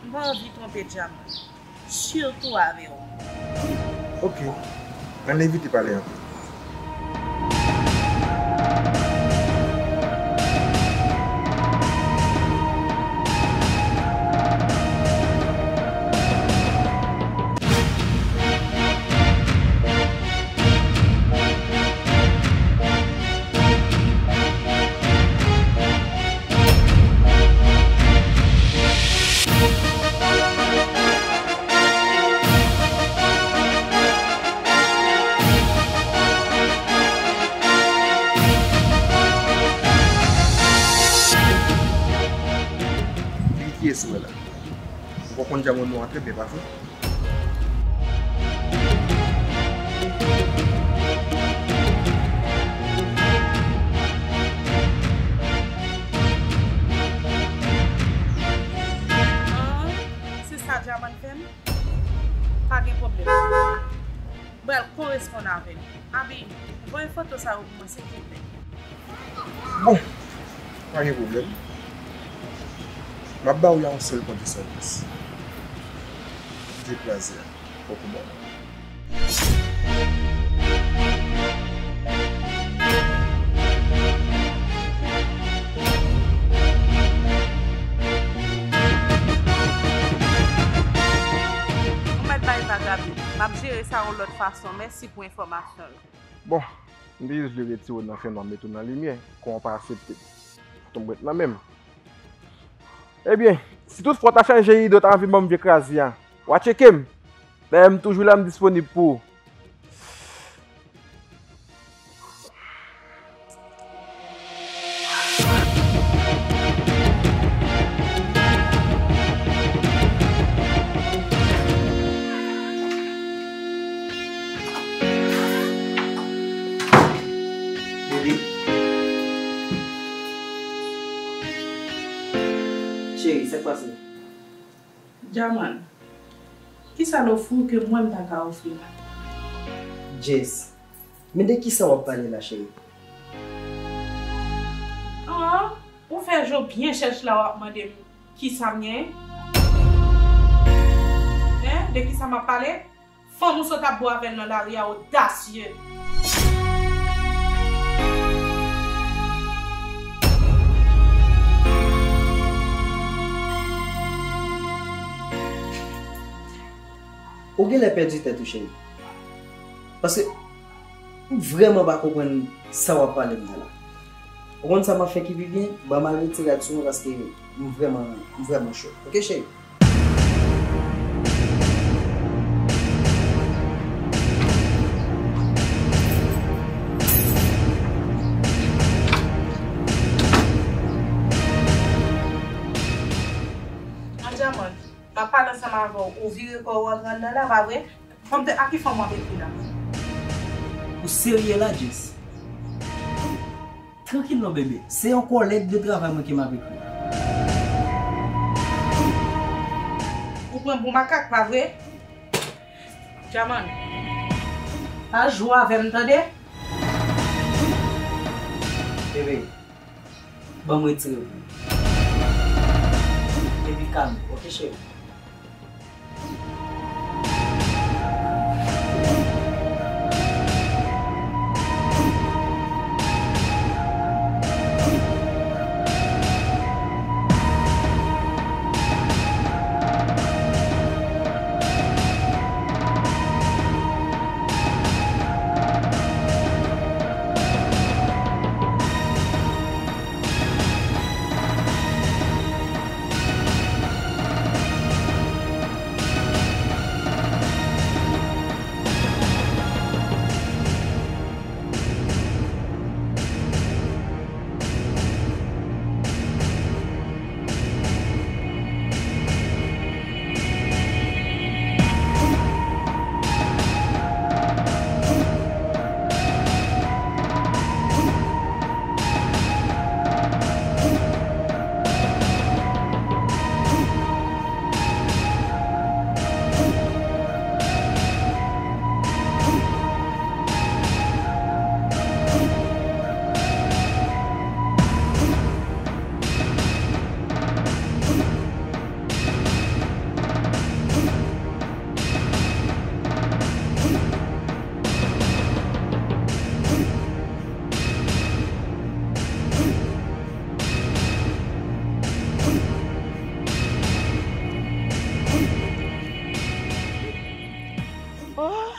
m pa anvi twonpe Dyaman. Sitou avè w. Ok. Ann evite pale anpil. Li kiyès ou wè la? Ou konn Dyaman nou antre byen, pa vre? Ah, se sa Dyaman fè m? Pa gen pwoblèm. M pral koresponn avè l. Abi, voye foto sa yo pou mwen, silvouplè. Bon, pa gen pwoblèm. M ap ba w yon sèl kondisyon plis. Vye kraze a, fòk ou ban m. Ou mèt bay vag, Abi. M ap jere sa yon lòt fason. Mèsi pou enfòmasyon yo. Bon, m te jis vle retire w nan fènwa, mete w nan limyè, kon w pa aksepte. Tonm ret nan men m. Ebyen, si tout fwa w ta chanje ide, w ta anvi ban m vye kraze a, w a tcheke m. Dayè, m toujou la, m disponib pou ou. Bebe. Cheri, sa k pase? Dyaman, kisa l ofri w ke mwen m pa ka ofri la? Jess, men de kisa w ap pale la, cheri? Ah, ou fè je w byen chèch la, w ap mande m kisa m genyen? Hein? De kisa m ap pale? Fanm ou sot ap bwè avè l nan lari a odasye. Ou genlè pèdi tèt ou, cheri. Paske M vrèman pa konprann sa w ap pale m nan la. Ou konn sa m ap fè ki pi byen? Ban m al retire rad sou mwen paske m vrèman, m vrèman cho. Oke, cheri? Andyaman, m ap pale ansanm avè w, ou vire kò w antre anndan la, pa vre? Fanm de, a ki fanm w ap ekri la? Ou serye la, Jess? Trankil non, bebe. Se yon kòlèg de travay mwen ke m ap ekri. Ou pran m pou makak, pa vre? Dyaman, pa jwe avè m, tande? Bebe, ban m retire pou ou. Epi kalme, oke, cheri? Oh!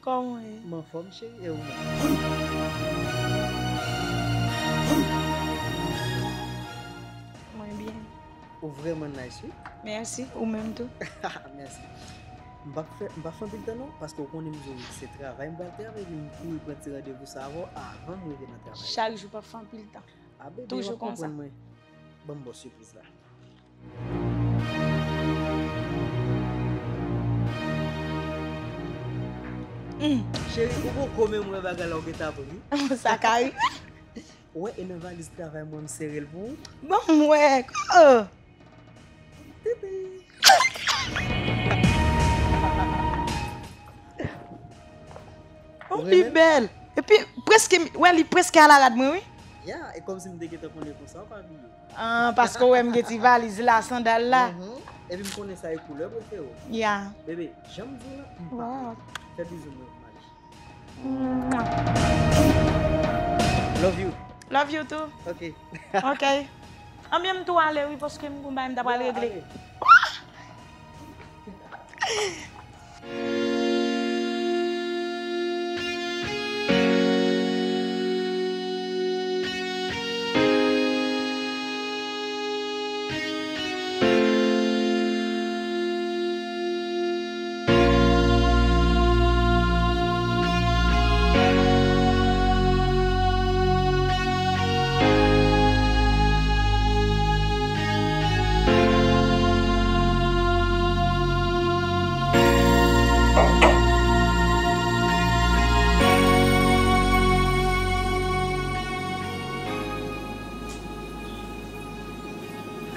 Kòman w ye? M anfòm, cheri, e ou menm? Mwen byen. Ou vrèman nice, wi. Mèsi, ou menm tou. Mèsi. M p ap fè, m p ap fè anpil tan non, paske w konnen m di w se travay m pral travay, epi m kouri pran ti randevou sa avè w avan m rive nan travay. Chak jou p ap fè anpil tan. A, bebe, w ap konprann mwen. Ban m ba w sipriz la. Cheri, ou poko menm wè bagay la, ou gentan ap ri. Sa ka rive. Ou wè, e nan valiz travay mwen, m sere l pou ou. Bon, m wè. Oh. Ou pi bèl. Epi, prèske, wè, li prèske a la rad mwen, wi. Ya, e kòmsi m te gentan konnen konsa, ou pa bliye. Ah, paske w wè m gen ti valiz la, sandal la. Mhm. Epi m konnen sa e koulè prefere w. Ya. Bebe, jan m di w la, m pa plè. Fè bizou mwen pou m ale. Mwah. Love you. Love you too. Ok. Ok. Anbyen m tou ale wi, paske m gon bagay m ta pral regle. Ale.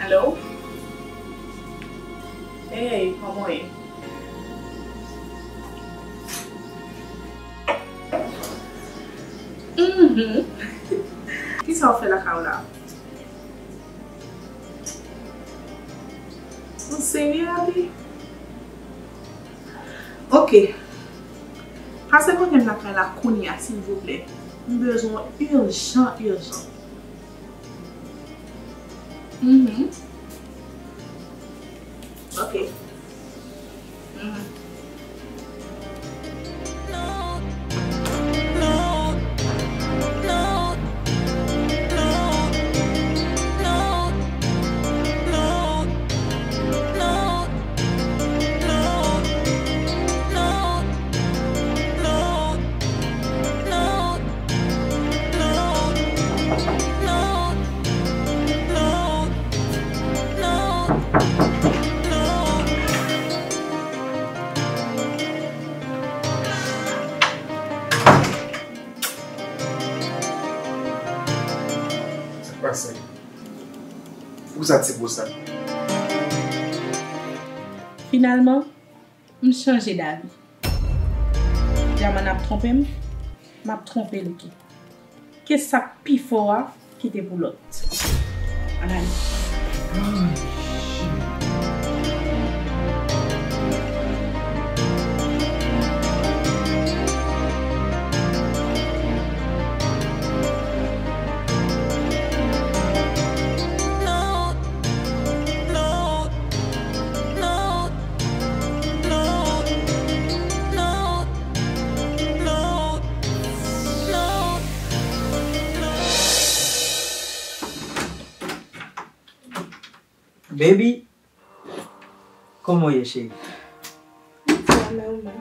Hello? Hey, kòman w ye? Mhm. Kisa w fè lakay w la? Ou serye, Abi? Ok. Pase kote m lakay la kounye a, silvouplè. M bezwen w ijan, ijan. Mhm. Ok. Mhm. Pase. Poukisa ti bo sa? Finalman, m chanje davi. Jaman ap twonpe m, m ap twonpe l tou. Ke sa k pi fò a kite pou lòt. Ann ale. Baby, kòman w ye, cheri? Sa nòmal.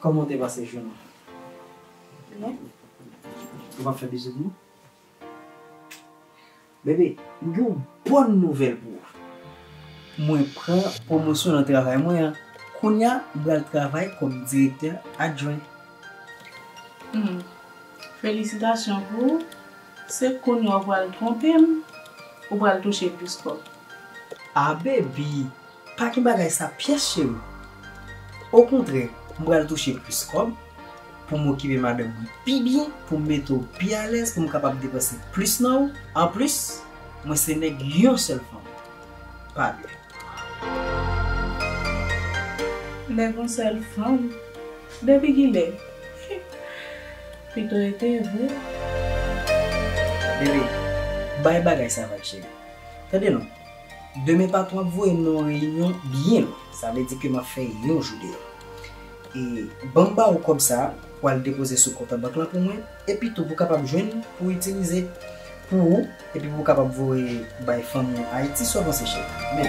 Kòman w te pase jounen w? Byen. Ou p ap fè bizou pou mwen? Bebe, m gen yon bòn nouvèl pou ou. Mwen pran pwomosyon nan travay mwen an. Kounye a, m pral travay kòm direktè adjwen. Hmm. Felisitasyon pou ou. Se kounye a w pral twonpe m, ou pral touche plis kòb. A, baby, pa gen bagay sa pyès, cheri. Okontrè, m pral touche plis kòb pou m okipe madanm mwen pi byen, pou m mete w pi alèz, pou m kapab depanse plis nan ou. Anplis, mwen se nèg yon sèl fanm. Pa de. Nèg yon sèl fanm? Depi kilè? Pito rete vre. Bebe, bay bagay sa vag, cheri. Tande non. Demen patwon ap voye m nan yon reyinyon byen lwen. Sa vle di ke m ap fè yon jou deyò. E ban m ba ou kòb sa a, pou al depoze sou kont an bank lan pou mwen, epi tou pou kapab jwenn pou itilize pou ou, epi pou kapab voye bay fanmi w Ayiti, sa w panse, cheri? Men.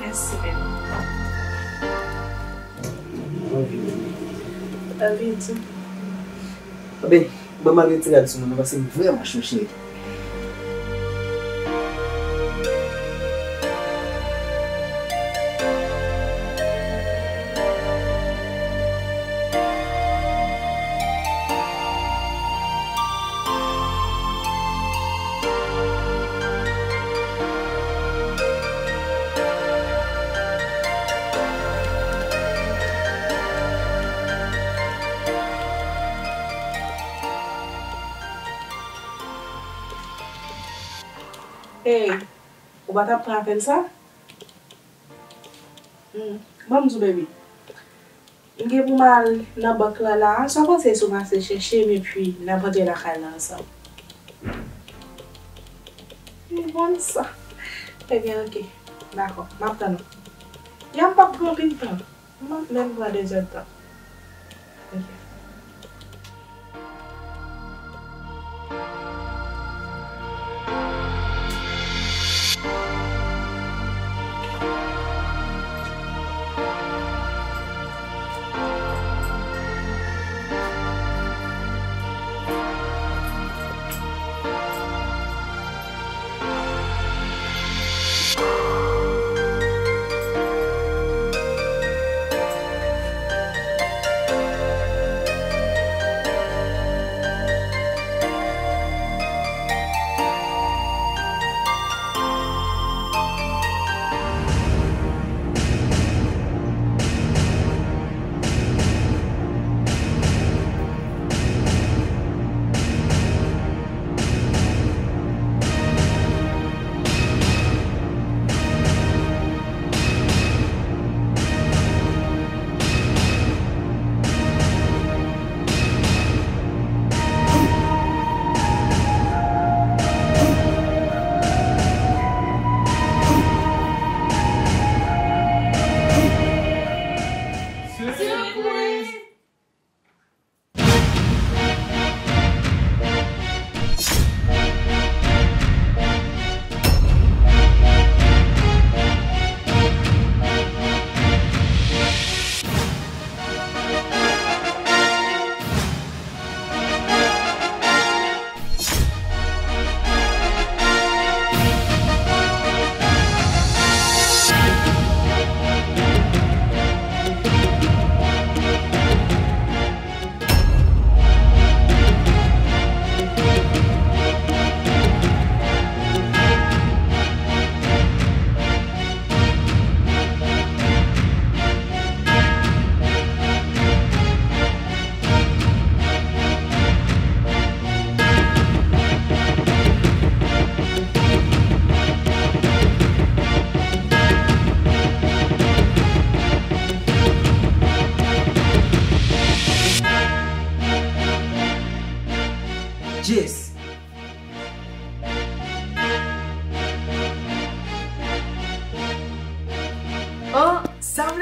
Mèsi, bebe. Anvi di. Anben, ban m al retire rad sou mwen nan, paske m vrèman cho, cheri. Ey, ou pa t ap pran apèl sa? Hmm, ban m di w, baby. M gen pou m al nan bank lan la a. Sa w panse si w pase chèche m epi n ap rantre lakay la ansanm? M konn sa. Ebyen, oke. Dakò. M ap tann ou. Ya, m p ap pran anpil tan. M ap menm pran de zèdtan. Oke.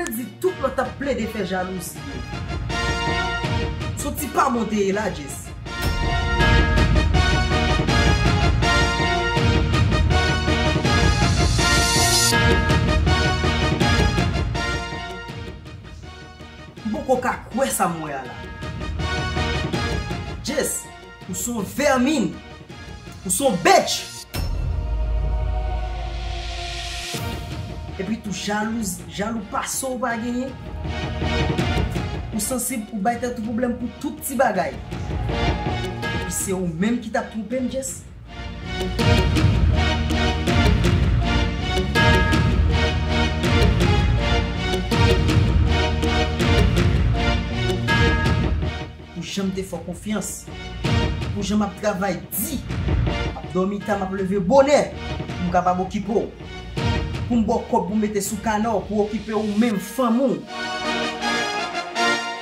Di tout lòt ap plede fè jalouzi yo. Se yon ti pa bon te ye la, Jess. M poko ka kwè sa m wè a la. Jess, ou se yon vèmin. Ou se yon bitch. Epi tou jalouz, jalou pase w pa genyen. Ou sansib, ou bay tèt ou pwoblèm pou tout ti bagay. Epi se ou menm ki t ap twonpe m, Jess. Pou jan m te fè w konfyans. Pou jan m ap travay di. M ap dòmi ta, m ap leve bonè. Pou m kapab okipe w. Pou m ba w kòb pou mete sou kana w, pou okipe ou menm, fanmi w.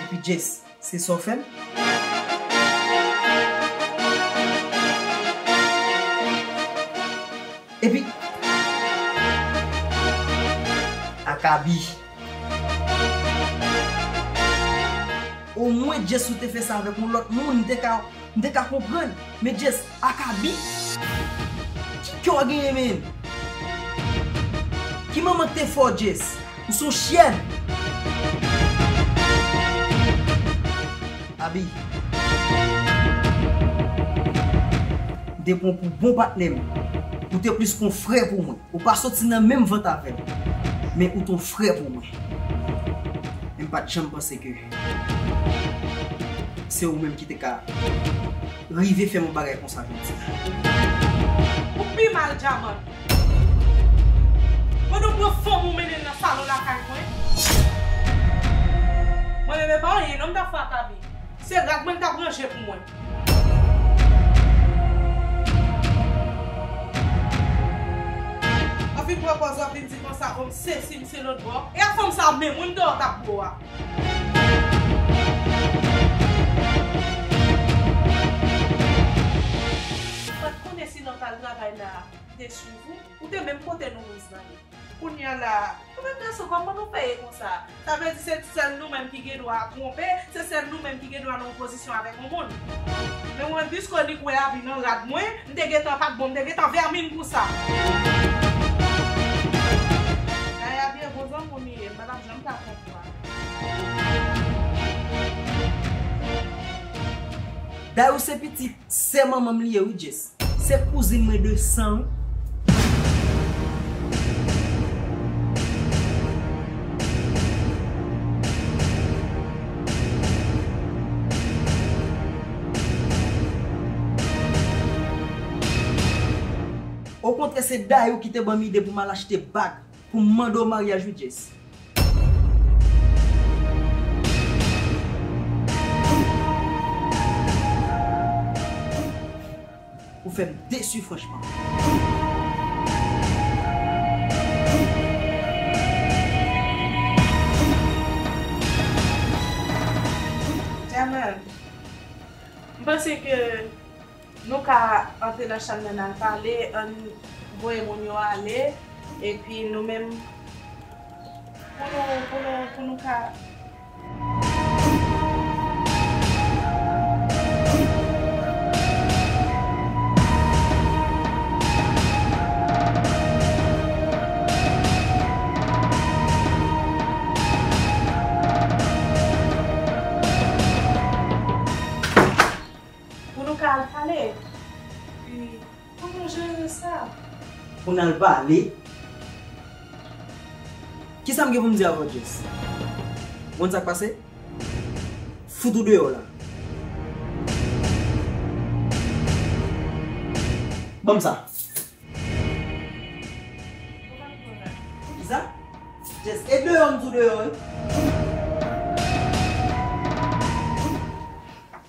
Epi Jess, se sa w fè m? Epi, Akabi. Omwen Jess ou te fè sa avèk yon lòt moun, m te ka, m te ka konprann. Men Jess, Akabi? Ki kè w genyen, menm? Ki manman k te fè w, Jess? Ou se yon chyèn. Abi, m te pran w pou bon patnè m. Ou te plis kon frè pou mwen. Ou pa soti nan menm vant avè m. Men ou te yon frè pou mwen. Men m pa t janm panse ke se ou menm ki te ka rive fè m yon bagay konsa jodi a. Ou pi mal, Dyaman. Pandan w pran fanm ou mennen l nan salon lakay mwen. Mwen menm e pa anyen non m t ap fè ak Abi. Se rad mwen l t ap ranje pou mwen. W ap vin pran pòz, w ap vin di konsa, o, m sesi, m se lòtbò. E a fanm sa a menm, wi, m deyò t ap bo a. Ou pa t konnen si lè w t al travay la, m te swiv ou. Ou te menm pote nou riz nan li. Kounye a la, ou menm gason, kòman nou fè ye konsa? Sa vle di se sèl nou menm ki gen dwa twonpe, se sèl nou menm ki gen dwa nan yon pozisyon avèk yon moun. Men mwen, piske li kwè Abi nan rad mwen, m te gentan pa t bon, m te gentan vèmin pou sa. Dayè, Abi e bon zanmi w li ye, m pa t ap janm ka twonpe w. Dayè, ou se pitit sè manman m li ye, wi, Jess. Se kouzin mwen de san, wi. Okontrè, se Dayou ki te ban m ide pou m al achte bag pou m mande w maryaj, wi, Jess. Ou fè m desi franchman. Dyaman, m panse ke nou ka antre nan chanm nan, n al pale, ann voye moun yo ale, epi nou menm, pou nou, pou nou, pou nou ka. Pou nou ka al pale. Wi. Pou nou jere sa. Pou n al pale. Kisa m gen pou m di avè w, Jess? Ou konn sa k pase? Fout ou deyò la. Ban m sa. Kisa? Jess, e deyò m di w deyò, wi.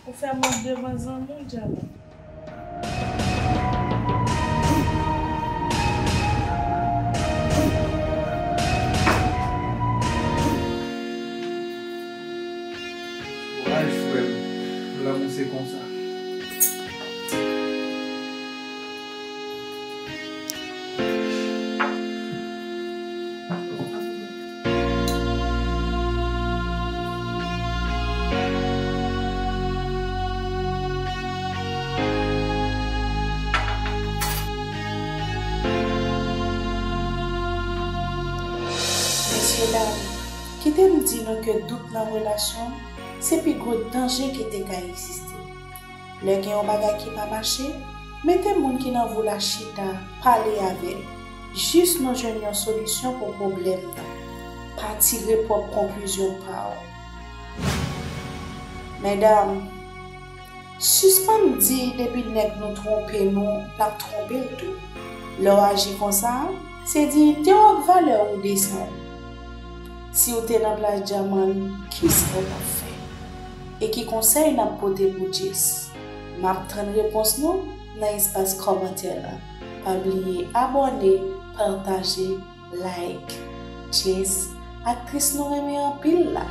Ou fè m wont devan zanmi w, Dyaman. Kouraj, frè m. Lanmou se konsa. Medam, kite m di nou ke dout nan relasyon se pi gwo danje ki te ka egziste. Lè gen yon bagay ki pa mache, mete moun ki nan vou la chita, pale avè l. Jis nou jwenn yon solisyon pou pwoblèm nan. Pa tire pwòp konklizyon pa w. Medam, sispann di depi nèg nou twonpe nou, n ap twonpe l tou. Lè w aji konsa, se diyite w ak valè w ou desann. Si w te nan plas Djaman, kisa w t ap fè? E ki konsèy n ap pote pou Jess? M ap tann repons nou nan espas kòmantè la. Pa bliye abòne, pataje, like. Jess, aktris nou renmen anpil la.